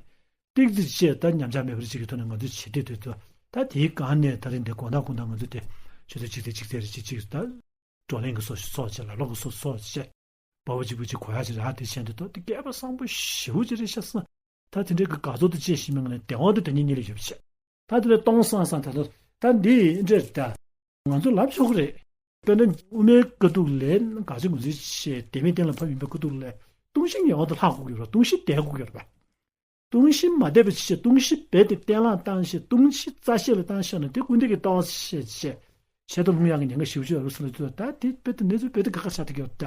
ཏིག་ཙི་བཅས་ད་ཉམས་ཆག་མེད་པར་ཅིག་གི་ཐོག་ནས་ང་ཚོས་བྱེད་བསྡད་དུས་ད་དེའི་སྒང་ནས་ད་རིང་འདི་དགོང་དག་དགོང་དག་ང་ཚོ་དེ་ཆུ་ཚོད་གཅིག་དང་གཅིག་ཚེས་རེ་གཅིག་གཅིག་ད། བགྲོ་གླེང་གི་སོགས་ཤིག་ཚོགས་བྱས། ལ་ལོག་གི་སོགས་ཚོགས་བྱས། དཔའ་བོ་གཅིག་པུ་གཅིག་གོ་ཡག་ཅིག་རག་དེ་བྱས་འདུག་ད་དེ་སྐལ་པ་བཟང་པོ་ཞེ་པོ་ཅིག་རེད་ཤག་བསམ། ད་དེ་འདྲའི་གི་དགའ་ཚོར་དང་བཅས་ཤིང་མིང་ནས་བདེ་བ་དེ་དེ་ཉིད་ཉིད་ལ་ཡོད་པ་བྱས། ད་དེ་ལས་སྟོང་སང་སང་ད་ད་ད་འདི་འདྲ་རེད་ད། ང་ཚོ་ལབ་ཆོག་གི་རེད། དཔེར་ན་དབུ་མའི་དཀའ་ཐུབ་ལས་དགག་བྱ་ངོས་འཛིན་བྱས་བདེན་མེད་གཏན་ལ་ཕབ་ཡིན་པའི་དཀའ་ཐུབ་ལས་སྟོང་གཞི་ངེས་པར་དུ་ལྷག་དགོས་ཀྱི་ཡོད་རེད། སྟོང་གཞི་བསྡད་དགོས་ཀྱི་ཡོད་རེད་པ། སྟོང་གཞི་མ་བསྡད་པ་ཅི་བྱེད། སྟོང་གཞི་རྦད་དེ་གཏན་བརླག་བཏང་ཞེས་སྟོང་གཞི་རྩ་ཤེས་ལ་བཏང་ཤེས་ན་དེ་ཀུན་བདེ་གི་ལྟ་བ་ཞེས་བྱས། ཆད་དུ་ལྷུང་ཡག་གི་ཉེན་ཁ་ཞེ་པོ་ཅིག་ཡོད་རེད་ཟེར་ལ་ཚུལ་ད་དེ་རྦད་དེ་གནས་ཚུལ་རྦད་དེ་དགག་ཁ་ཆགས་ཐུབ་ཀྱི་ཡོད་ད།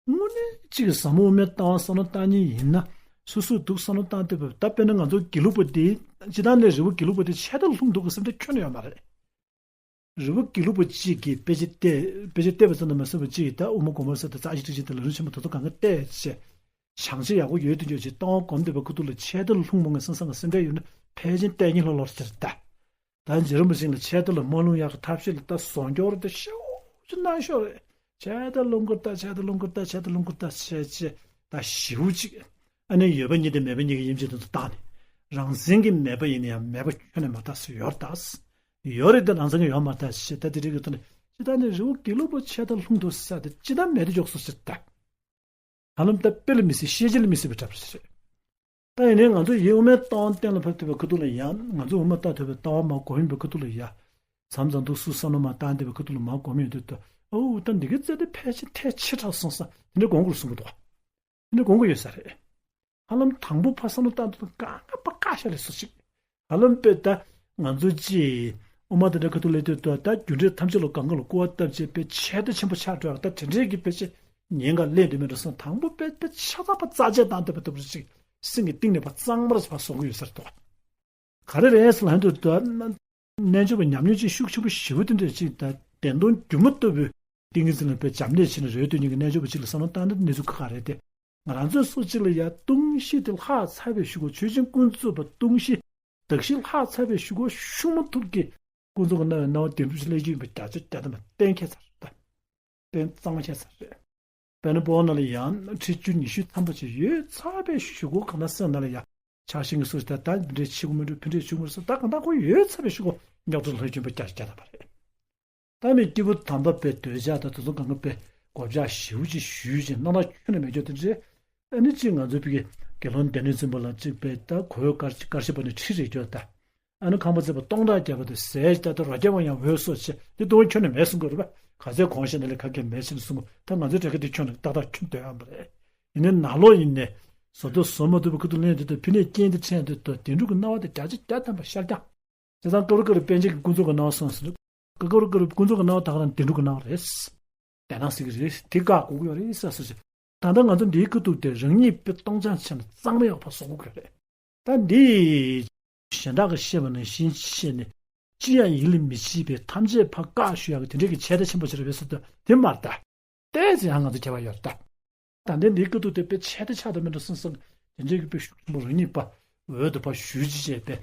དངོས་གནས་གཅིག་གི་ཟབ་མོ་དབུ་མའི་ལྟ་བ་བསམ་བློ་བཏང་མཁན་ཡིན་ན་སོ་སོས་འདུག་བསམ་བློ་བཏང་བསྡད་པ་ད་དཔེར་ན་ང་ཚོ་དགེ་ལུགས་པ་དེ་སྤྱི་བཏང་ནས་རི་བོ་དགེ་ལུགས་པ་དེ་ཆད་དུ་ལྷུང་འདུག་གི་སེམས་ཁྲལ་ཁྱོན་ནས་ཡོད་མ་རེད། རི་བོ་དགེ་ལུགས་པ་གཅིག་གིས་དཔེ་ཆ་བལྟས། དཔེ་ཆ་བལྟས་པ་ཙམ་དུ་མ་ཟད་པ་གཅིག་གིས་ད་དབུ་མ་དགོངས་པ་གསལ་དང་རྩ་ཞིག་ཁྲིད་ཅིང་དང་ལམ་རིམ་ཆེན་མོ་དེ་ཚོ་གང་ག་བལྟས་བྱས། བྱང་ཆ་ཡག་པོ་ཡོད་དུ་འཇོག་ཅིག་ལྟ་བ་སྒོམ་བསྡད་པའི་ཁ་ཐུག་ལ་ཆད་དུ་ལྷུང་མོ་ངས་སང་སང་གི་སེམས་ཁྲལ་ཡོད་ན་ཕལ་ཆེར་ལྟས་ངན་ལྷོད་ལྷོད་ཟེར་ད། ད་རྗེ་རིན་པོ་ཆེ་ལ་ཆད་དུ་ལ་མ་ལྷུང་ཡག་གི་ཐབས་ཤེས་ལ་ད་བཟོ་འགྱོ་ར་ད་ཤོག་ཅིག་གནང་ཤོག་རེད། ཆད་དུ་ལྷུང་གི་ད་ཆད་དུ་ལྷུང་གི་ད་ཆད་དུ་ལྷུང་གི་ད་བྱས་བྱས་ད་ཞེ་པོ་ཅིག་ཨ་ནི་ཡོད་པ་གཉིས་དང་མེད་པ་གཉིས་ཀྱི་དབྱེ་འབྱེད་དེ་ཚོ་བཏང་ནས། རང་མཚན་གྱི་མེད་པ་ཡིན་ན་ཡང་མེད་པ་ཁྱོན་ནས་མ་བལྟ་ཟེར་ཡོད་རེད་ད། ཡོད་རེད་དེ་རང་མཚན་གྱི་ཡོད་མ་རེད་ད་ཞེས་ད་དེ་རིགས་ཀྱི་ཐོག་ནས་ཅི་ད་ནི་རི་བོ་དགེ་ལུགས་པ་ཆད་དུ་ལྷུང་འདུག་ཟེར་ཏེ་ཅི་ད་མེད་དུ་འཇོག་སོང་ཟེར་ད། ཧ་ལམ་ད་དཔེ་ལ་མི་སྲིད་ཤེས་བྱ་ལ་མི་སྲིད་པའི་གྲབས་རེད། ད་ཡིན་ནའི་ང་ཚོ་ཡིན་དབུ་མའི་ལྟ་བ་གཏན་ལ་ཕབ་ཐུབ་པའི་ཁ་ཐུག་ལ་ཡ། ང་ཚོ་དབུ་མ་ལྟ་ཐུབ་པའི་ལྟ་བ་མར་སྒོམ་ཡོང་པའི་ཁ་ཐུག་ལ་ཡ། མཚམས་མཚམས་འདུག་སུ་བསམ་བློ་མར་བཏང་བསྡད་པའི་ཁ་ཐུག་ལ་མར་སྒོམ་ཡོང་དུས་ད་ཨོ་ད་འདི་གའི་རྩལ་དེ་ཕལ་ཆེར་ཐལ་ཆེ་དྲགས་སོང་ས་དེ་འདྲ་དགོངས་དགོས་རེད་གསུང་གི་འདུག་དེ་འདྲ་དགོངས་ཀྱི་ཡོད་ས་རེད། ཧ་ལམ་དང་པོ་ཕར་བསམ་བློ་བཏང་དུས་གང་ག་པ་བཀག་ཤ་ལས་སུ་ཞིག་ཧ་ལམ་དཔེ་ད་ང་ཚོ་ཅིག་དབུ་མ་དེ་འདྲ་ཁ་ཐུག་ལས་དུས་ད་ད་རྒྱུ་འབྲས་ཐམས་ཅད་ལ་གང་ག་ལ་སྐུར་བ་བཏབ་བྱས་དཔེ་ཆེ་ད་ཆེན་པོ་ཆགས་འགྲོ་ཡག་ད་དེ་འདྲའི་གི་དཔེ་ཆ་ཉེན་ཁ་སླེབས་འདུག་མེད་འགྲོ་སོང་། དང་པོ་དཔེ་དཔེ་ཆ་ཚང་པ་རྩ་ཆེ་བཏང་བསྡད་པ་ལྟ་བུ་ཞིག་སེམས་ཀྱི་གཏིང་ནས་ཕར་གཙང་མར་ཕར་བཟོ་གི་ཡོད་ས་རེད་དོ། ག་རེ་རེད་ཟེར་ལབ་དུས་ད། རྣལ་འབྱོར་པ་ཉམས་མྱོང་ཅན་ཤུགས་ཆེན་པོ་ཞེ་པོ་དེ་འདྲ་ཅིག་དང་བདེན་སྟོང་སྒྱུ་མ་ལྟ་བུའི་ཏིང་ངེ་འཛིན་ལ་དཔེ་འབྱམས་ཀླས་ཕྱིན་ནས་རོལ་སྟོན་མཁན་གྱི་རྣལ་འབྱོར་པ་ཅིག་ལ་བསམ་བློ་བཏང་ན་གནས་ཚུལ་ཁག་ཁག་རེད་དེ། ང་རང་ཚོའི་སོ་གཅིག་ལ་ཡང་སྟོང་གཞི་དེ་ལྷག་ཚར་བའི་གཞུག་གུ་ཆོས་ཅན་ཀུན་རྫོབ་པ་སྟོང་གཞི་གདགས་གཞི་ལྷག་ཚར་བའི་གཞུག་གུ་ཤུགས་མ་ཐུབ་ཀྱིས་ཀུན་རྫོབ་ཀྱི་སྣང་བའི་སྣང་བ་བདེན་གྲུབ་ཅིག་སླེབས་ཀྱི་ཡིན་པའི་བརྒྱ་ཆ་བརྒྱ་ཐམ་པ་གཏན་འཁེལ་ཚར་རེད་ད། གཏན་གཙང་མ་འཁེལ་ཚར་རེད། དཔེར་ན་སྤོ་བོ་ནང་ལ་ཡང་ཁྲིད་རྒྱུ་ཉི་ཤུ་ཐམ་པ་ཅིག་ཡོད་ཚར་བའི་གཞུག་གུ་གང་ལྟར་སེམས་ནང་ལ་ཡང་ ཆགས་ཞེན་གྱི་སོ་སོ་ད་ད་འདི་འདྲས་བྱེད་དགོས་མི་འདུག་ཕན་འབྲས་བྱུང་མི་འདུག་ཟེར་ད་གང་ལྟར་ཁོ་ཡོད་ཚད་པའི་ཤུགས་ཀོ་རྙོག་དྲ་ལྷོད་གྱོན་པ་རྒྱ་རྒྱ་ད་པ་རེད། ད་མི་སྐྱེ་བོ་དམ་པ་པའི་འདོད་ཆགས་དང་དེ་ཚོ་གང་ག་པའི་གོ་བཅག་ཞིའུ་ཅིག་ཞུས་ཅིག་སྣང་ན་ཁྱོན་ནས་མེད་ཀྱོག་དེ་འདྲས། ཨ་ནི་ཅིག་ང་ཚོའི་ཕ་གི་དགེ་སློང་སྡེ་སྣོད་འཛིན་པ་ལ་ཅིག་པའི་ད་གོས་དཀར་དཀར་ཞིབ་པ་ནས་ཁྲི་རེ་ཀྱོག་ད། ཨ་ནི་ཁང་པ་བརྩེགས་པ་སྟོང་ཕྲག་བརྒྱབ་པ་དེ་ཟས་ད་ད་རོ་བརྒྱབ་པ་ཡང་འོས་སོ་ཆེ་དེ་དོན་ཁྱོན་ནས་མེད་གསུང་དགོས་རེད་པ། ག་ཚད་གོང་ཞེ་ན་ལས་ག་གེ་མེད་ཆེ་ནས་གསུང་དགོས་ད་ང་ཚོའི་གྲས་ཀ་དེ་ཁྱོན་ནས་ཏག་ཏག་ཁྱོན་སྡོད་ཡང་པ་རེད། ཡིན་ནའི་ནང་ལོགས་ཡིན་ནའི་བཟོ་ལྟ་བཟོ་མ་ཐུབ་པའི་ཁུ་ཐུག་ལེན་དེ་ད་ཕི་ནས་རྐྱེན་དེ་ཕྲན་དེ་ད་བདེན་གྲུབ་ཀྱི་སྣང་བ་དེ་བརྒྱ་ཆ་བརྒྱ་ཐམ་པ་ཤར་ཀྱང་། བྱས་ཙང་ཀ་རུ་ཀ་རུ་པཎ་ཆེན་གྱི་ཀུན་རྫོབ་ཀྱི་སྣང་བ་གསུངས་ཟིན། ཀ་རུ་ཀ་རུ་ཀུན་རྫོབ་ཀྱི་སྣང་བ་ད་ག་རང་བདེན་གྲུབ་ཀྱི་སྣང་བ་རེད། དེ་སྣང་སྲིད་ཀྱི་རེད་དེ་བཀག་དགོས་ཀྱི་ཡོད་རེད་ས་སོ་ཞིག་ད་ལྟ་ང་ཚོ་འདིའི་ཁུ་ཐུག་དེ་རང་ཉིད་དཔེ་སྟོང་ཆ་ཆེ་ན་གཙང་མ་ཡག་པ་བཟོ་དགོས་ཀྱི་རེད། ད་འདི་གཞན་དག་གིས་བཤད་པ་ནང་བཞིན་བྱས་ནས་ཅི་ཡང་ཡིད་ལ་མི་བྱེད་པའི་ཐམས་ཅད་ཕར་བཀག་ཞུ་ཡག་གི་དེ་འདྲས་ཀྱི་ཆད་ལྟ་ཆེན་པོ་ཞིག་རེད་པས་སོ་ད་དེ་མ་རེད་ད། ཏོག་ཙམ་ཡང་ང་ཚོ་ཁྱད་པར་ཡོད་རེད་ད། ད་ལྟའི་འདིའི་སྐབས་དུ་དེ་དཔེ་ཆད་ལྟ་ཆགས་དང་མི་འདྲ་སོང་ཙང་དེ་འདྲའི་གི་དཔེ་ཤུགས་ཆེན་པོ་རང་ཉིད་པ་འོད་དུ་ཕར་ཞུ་ཅི་བྱས་པས།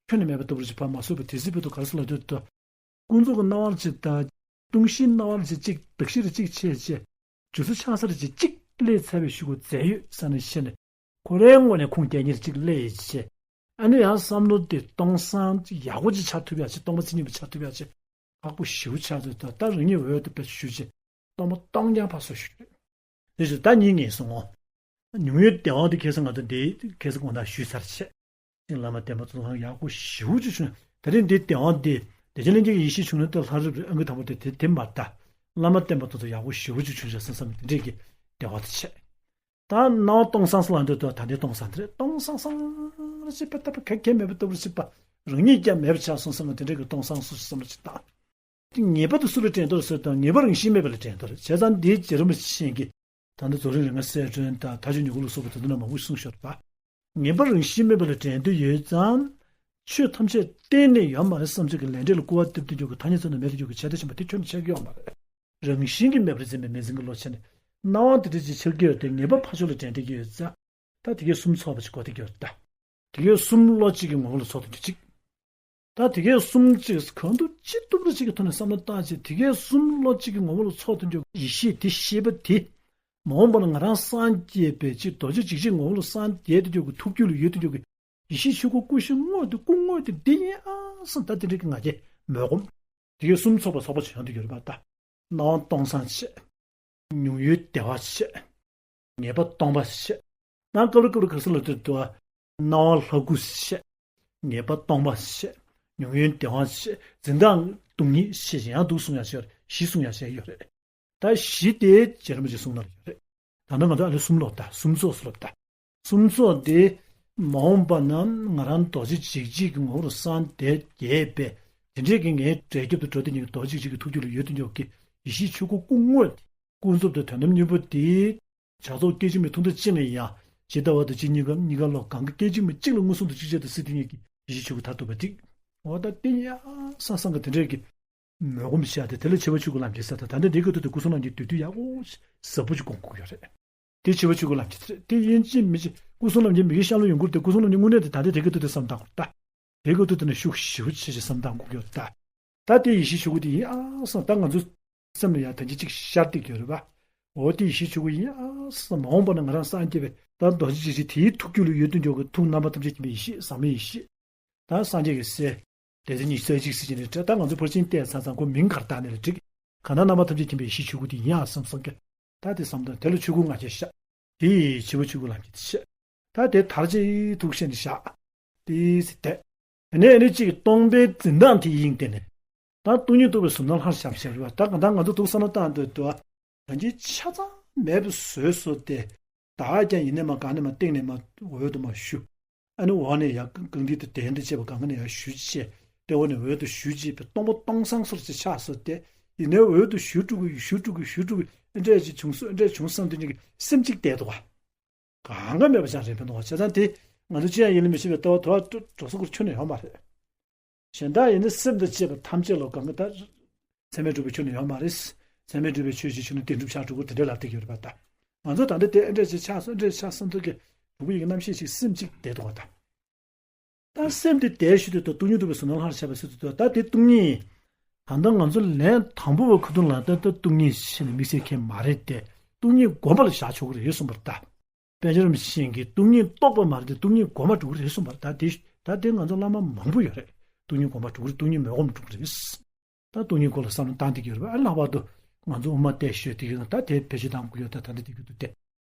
ཁྱོན་ནས་མེད་པ་ལྟ་བུར་ཅིག་ཕར་མ་བཟོད་པ་དེ་སྲིད་པའི་དུ་ག་རེ་ཟེར་ལབ་དུས་དུ། ཀུན་རྫོབ་ཀྱི་སྣང་བ་ཅིག་དང་། སྟོང་གཞིའི་སྣང་བ་ཅིག་གཅིག་གདགས་གཞིར་གཅིག་བྱས་བྱས། རྒྱུ་སོ་ཆགས་སར་ཅིག་གཅིག་སླེབས་ཚར་བའི་ཤུགས་ཀོ་རྫས་ཡོད་ས་ནས་ཤེས་ནས། ཁོ་རའི་ངོས་ནས་ཁུངས་སྐྱེལ་ཉེར་གཅིག་སླེབས་ཡིན་ཅེ། ཨ་ནི་ཡང་བསམ་བློ་དེ་སྟོང་སང་ཡག་པོ་ཅིག་ཆགས་ཐུབ་ཡག་ཅིག་སྟོང་པ་མཚན་ཉིད་པ་ཆགས་ཐུབ་ཡག་ཅིག་ཁག་པོ་ཞེ་པོ་ཆགས་ཚོད་དུ་ད་རང་ཉིད་འོད་དུ་དཔེ་ཞུ་ཅེ། སྟོང་པ་སྟོང་རྐྱང་ཕར་སོ་ཞུ་རེད། དེ་བཞིན་ད་ཉིད་ངེས་སོང་ངོ་། མྱོང་བའི་བདེ་བ་དེ་ཁ་སང་ང་ཚོ་འདི་ཁ་སང་དགོངས་དག་ཞུས་ཚར་བྱས། ཅིང་བླ་མ་བསྟེན་པ་ཚོ་ཡག་པོ་ཞེ་པོ་ཅིག་བྱུང་། ད་རིང་འདི་བདེ་བ་འདི་བདེ་ཆེན་ལྷན་སྐྱེས་ཀྱི་ཡེ་ཤེས་བྱུང་ན་ད་ལྷ་རིབ་ཨང་ཀི་དང་པོ་དེ་དེ་དེ་མ་ད། བླ་མ་བསྟེན་པ་ཚོ་ཚོ་ཡག་པོ་ཞེ་པོ་ཅིག་བྱུང་ཤག་བསམ་བསམ་དེ་འདྲས་ཀྱི་བདེ་བ་དེ་ཆེ། ད་སྣང་བ་སྟོང་སང་སང་ལ་འདོད་དོ་ད་འདི་སྟོང་སང་དེ་རེད་སྟོང་སང་སང་རེ་ཅིག་པ་ལྟ་བུ་ག་གེ་མེད་པ་ལྟ་བུ་ཅིག་པ་རང་ཉིད་ཀྱང་མེད་པ་ཆགས་སོང་བསམ་ན་དེ་འདྲས་ཀྱི་སྟོང་སང་སུ་ཞིག་བསམ་བློ་ཅིག་བཏང་། དེ་ངེས་པར་དུ་སུ་ལ་དྲན་ཐོག་ཟེར་དང་ངེས་པ་རང་བཞིན་མེད་པ་ལ་དྲན་ཐོག་རེད་བྱས་ཙང་འདིའི་རྗེ་རིན་པོ་ཆེ་གིས་ད་ལྟ་རྫོགས་རིམ་རིམ་ལྔ་གསལ་སྒྲོན་དང་མཐའ་དཔྱོད་ཉིད་སྐུ་ལ་སོགས་པ་དེ་ཚོ་ནང་མང་པོ་གསུངས་ཤོར་བ། ངེས་པ་རང་བཞིན་མེད་པ་ལ་དྲན་འདོད་ཡོད་ཙང་། ཆོས་ཐམས་ཅད་གཏན་ནས་ཡོད་མ་རེད་བསམ་ཚུལ་གྱི་ལས་འབྲས་ལ་སྐུར་བ་འདེབས་དུ་འཇུག་གི་ཐ་སྙད་ཚོ་ནི་མེད་དུ་འཇུག་གི་བྱེད་ཐབས་ཆེན་པོ་དེ་ཁྱོན་ནས་ཆགས་ཀྱི་ཡོད་མ་རེད། རང་བཞིན་གྱིས་མེད་པར་འཛིན་པའི་མེད་འཛིན་གྱི་བློ་ཆེ་ནས་སྣང་བ་དེ་འདྲ་ཅིག་ཆགས་ཀྱི་ཡོད་དེ་ངེས་པ་ཕར་ཕྱོགས་ལ་དྲན་འདོད་ཀྱི་ཡོད་ཙང་། ད་དེ་གའི་གསུམ་ཚོགས་པ་ཅིག་གོ་བདེ་གི་ཡོད་ད། དེ་གའི་གསུམ་བློ་གཅིག་གི་ངོ་བོ་ལ་ཚོགས་དང་རྒྱུ་གཅིག་ད་དེ་གའི་གསུམ་གཅིག་གང་དུ་ཅི་ཐུབ་རུ་གཅིག་གི་ཐོག་ནས་བསམ་བློ་བཏང་བྱས་དེ་གའི་གསུམ་བློ་གཅིག་གི་ངོ་བོ་ལ་ཚོགས་དང་རྒྱུ་ཡེ་ཤེས་དེ་ཤེས་པ་དེ། མ་འོངས་པ་ན་ང་རང་སངས་རྒྱས་པའི་ཅིག་རྡོ་རྗེ་འཇིགས་བྱེད་ངོ་བོ་ལ་སངས་རྒྱས་དང་རྒྱུ་གི་ཐུགས་རྒྱུད་ལ་ཡོད་དང་རྒྱུ་གི་ཡེ་ཤེས་ཆོས་སྐུ་སྐུ་བཞི་དངོས་དེ་སྐུ་དངོས་དེ་འདི་ཡིན་ཨང་བསམ་ད་དེ་འདྲ་གི་ང་རྒྱལ་མོས་གོམས། དེ་གའི་གསུམ་ཚོགས་པ་ཚོགས་པ་ཆེན་དུ་གྱུར་པ་ད། སྣང་བ་སྟོང་སང་བྱས། མྱོང་བའི་བདེ་བ་བྱས། ངེས་པ་སྟོང་པ་བྱས། ནང་སྐབས་ལ་སྐབས་ལ་ག་ས་ལ་དུ་དུ་སྣང་བ་ལྷ་སྐུ་བྱས། ངེས་པ་སྟོང་པ་བྱས། མྱོང་བའི་བདེ་བ་བྱས། འཛིན་སྟངས་སྟོང་ཉིད་བྱས་ཡང་སྡུག་གསུང་ཡང་བྱས་ཡོད་རེད་གཞི་གསུང་ཡང་བྱས་ཡོད་རེད། ད་གཞི་དེ་རྗེ་རིན་པོ་ཆེ་གསུང་ན་ཡོད་རེད། ད་ནི་ང་ཚོ་ཨ་ནི་གསུམ་ལོག་ད་གསུམ་ཚོགས་སུ་ལོག་ད། གསུམ་ཚོགས་དེ་མ་འོངས་པ་ན་ང་རང་རྡོ་རྗེ་འཇིགས་བྱེད་ཀྱི་ངོ་བོར་སངས་རྒྱས་པས་དེ་འདྲས་ཀྱི་ངའི་འབྲས་ཁྱབ་ཏུ་འགྲོ་དེ་ཉིད་ཀྱི་རྡོ་རྗེ་འཇིགས་བྱེད་ཀྱི་ཐུགས་རྒྱུད་ལ་ཡོད་དུ་འཇོག་གི་ཡེ་ཤེས་ཆོས་སྐུ་སྐུ་དངོས་ཀུན་རྫོབ་ཏུ་དོན་དམ་གཉེན་པོ་དེ་བྱ་རྫོགས་སྐད་ཅིག་མའི་ཐུང་མཐའ་གཅིག་ལ་ཡང་ཇི་ལྟ་བ་དང་ཇི་སྙེད་ཀྱང་གཉིས་ཀ་ལོག་གང་གི་སྐད་ཅིག་མ་གཅིག་ལ་མངོན་སུམ་དུ་གཅིག་ཆར་དུ་སྲིད་དེ་ཉིད་ཀྱི་ཡེ་ཤེས་ཆོས་སྐུ་མཐར་ཐུག་པ་འགྲིག་འོ་ད་དེ་ཡང་སང་སང་གི་དེ་འདྲས་ཀྱི་མོས་གོམས་བྱས་ཏེ་དེ་ལ་འཆི་བ་ཆོས་སྐུ་ལམ་གྱི་ས་ད་ད་ལྟ་འདི་གི་ཐོག་ཏུ་སྐུ་གསུང་རྣམ་རྒྱལ་དུས་དུས་ཡག་པོ་ཞེ་པོ་ཅིག་དགོངས་དགོས་ཀྱི་ཡོད་རེད། དེ་འཆི་བ་ཆོས་སྐུ་ལམ་གྱི་ཚེ་རེད་དེ་ཡིན་གཅིག་མིན་གཅིག་སྐུ་གསུང་རྣམ་རྒྱལ་མི་དགེ་གཤམ་ལ་ཡོང་ཁུལ་དེ་སྐུ་གསུང་རྣམ་རྒྱལ་དངོས་གནས་དེ་ད་ལྟ་དེ་གི་ཐོག་ཏུ་བསམ་བཏང་དགོས་ད། དེ་གི་ཐོག་ཏུ་ནི་ཤུགས་ཞེ་པོ་ཆེ་ཞིག་བསམ་བཏང་དགོས་ཀྱི་ཡོད་ད། ད་དེ་ཡེ་ཤེས་ཆོས་སྐུ་དེ་ཡིན་ཨ་སང་ད་ང་ཚོ་སེམས་ལ་ཡང་ད་གིན་གཅིག་ཤར་བསྡད་ཀྱི་ཡོད་རེད་པ། འོ་དེ་ཡེ་ཤེས་ཆོས་སྐུ་ཡིན་ཨ་སང་མ་འོངས་པ་ན་ང་རང་སངས་རྒྱས་པའི་ད་རྡོ་རྗེ་འཇིགས་བྱེད་དེའི་ཐུགས་རྒྱུད་ལ་ཡོད་དུ་འཇོག་གི་ཐུགས་རྣམ་པ་ཐམས་ཅད་མཁྱེན་པའི་ཡེ་ཤེས་ཟག་མེད་ཡེ་ཤེས། ད་སངས་རྒྱས་ཀྱི་སྲས། དེ་ཚེ་ཉི་ཤུ་རྩ་གཅིག་ཟེར་གྱི་ནི་ད་ང་ཚོ་ཕར་ཕྱིན་བལྟས་ཚར་ཙང་ཁོ་མིང་གར་བཏགས་ནས་ལ་འགྲིག་གང་ལྟར་རྣམ་པ་ཐམས་ཅད་མཁྱེན་པའི་ཡེ་ཤེས་ཆོས་སྐུ་དེ་ཡིན་ཨ་བསམ་བསམ་གི་ད་དེ་བསམ་དོན་དེ་ལ་ཆོས་སྐུ་ང་རྒྱལ་ཤ། དེ་ཡི་འཆི་བ་ཆོས་སྐུ་ལམ་གྱི་ཤ། ད་དེ་དར་ཅིག་ཐུགས་ཤེས་ནས་བཞག་དེ་ཟེར་དེ། དེ་ནས་ཨ་ནི་གཅིག་གི་སྟོང་པའི་འཛིན་སྟངས་དེ་ཡིན་ཏེ་ནས། ད་སྟོང་ཉིད་རྟོགས་པའི་གཟུགས་སྣང་ལྷར་བཞག་བྱས་རེད་བ་ད་གང་ལྟར་ང་ཚོ་འདུག་བསམ་བློ་བཏང་འདོད་དུ། ད་གིན་ཆ་ཚང་མེད་པའི་བཟོས་སོ་སྟེ། བདག་ཀྱང་ཡིན་ནས་མ་གང་ནས་མ་སྟེང་ནས་མ་འོད་དུ་མ་ཞུ། ཨ་ནི་འོག་ནས་ཡར་རྐང་མཐིལ་དུ་གདན་དུ་བཅས་པ་གང་ག་ནས་ཡར་ཞུ་ཅེས་ཏེ་འོག་ནས་འོད་དུ་ཞུ་ཅེས་པའི་སྟོང་པ་སྟོང་སང་སོར་ཅིག་ཆགས་སོ་སྟེ། ཡིན་ནའི་འོད་དུ་ཞུ་དྲུག་གི་ཞུ་དྲུག་གི་ཞུ་དྲུག་གི་ཨེ་འདྲས་ཅིག་བྱུང་སོ་ཨེ་འདྲས་བྱུང་བསམ་དུས་ཉིད་ཀྱི་སེམས་གཅིག་བསྡད་འདུག་ག་གང་ག་མེད་པ་ཅང་རེད་མི་འདུག་བ་བྱས་ཙང་དེ་ང་ཚོ་ཅི་ཡང་ཡིད་ལ་མི་བྱེད་པའི་ལྟ་བ་དོར་བ་འགྲོ་ས་ཁུར་ཁྱོན་ནས་ཡོད་མ་རེད། གཞན་དག་ཡིན་ན་སེམས་དང་བཅས་པ་ཐམས་ཅད་ལ་གང་ག་ད་མཚན་མས་གྲུབ་པའི་ཆོས་ནི་ཡོད་མ་རེད། མཚན་མས་གྲུབ་པའི་ཆོས་ཀྱི་ཆོས་ནི་བདེན་གྲུབ་ཆགས་གྲུབ་པོ་དེ་འདྲ་ལབ་བསྡད་ཡོད་རེད་པ་ད། ང་ཚོ་ད་ལྟ་དེ་ཨེ་འདྲ་ཅིག་ཆགས་སོང་ཨེ་འདྲ་ཆགས་སོང་ཐུག་གི་གྲུབ་པ་ཡི་གི་རྣམ་ཤེས་ཤིག་སེམས་གཅིག་བསྡད་འདུག་བ་ད། ད་སེམས་དེ་བསྡད་ཞུ་དུས་ད་སྟོང་ཉིད་རྟོགས་པའི་གཟུགས་སྣང་ལྷར་བཞག་པ་ཟེར་དུས་ད་ད་དེ་སྟོང་ཉིད། ད་ལྟ་ང་ཚོ་ལན་དང་པོ་བ་ཁུ་ཐུང་ལ་ད་ད་སྟོང་ཉིད་ཤེས་ནས་དམིགས་བསལ་མཁན་མ་རེད་དེ། སྟོང་ཉིད་སྒོམ་པ་ལ་བཞག་ཆོག་གི་རེད་གསུངས་པར་ད། པཎ་ཆེན་རིན་པོ་ཆེ་གིས་སྟོང་ཉིད་རྟོགས་པ་མ་རེད་དེ། སྟོང་ཉིད་སྒོམ་པ་འགྲོ་གི་རེད་གསུངས་པ་རེད། ད་དེ་ད་དེ་ང་ཚོ་བླ་མ་མང་པོ་ཡོད་རེད། སྟོང་ཉིད་སྒོམ་པ་འགྲོ་གི་རེད། སྟོང་ཉིད་མི་སྒོམ་འགྲོ་གི་རེད། ད་སྟོང་ཉིད་སྐོར་ལ་བསམ་བློ་བཏང་བསྡད་ཀྱི་ཡོད་རེད་པ། ཨ་ལྷག་པར་དུ་ང་ཚོ་དབུ་མ་བསྟན་བཤད་དེ་གི་ད་དེ་བེད་སྤྱོད་བཏང་དགོས་ཡོད། ད་ད་འདི་དེ་གི་འདུག་སྟེ།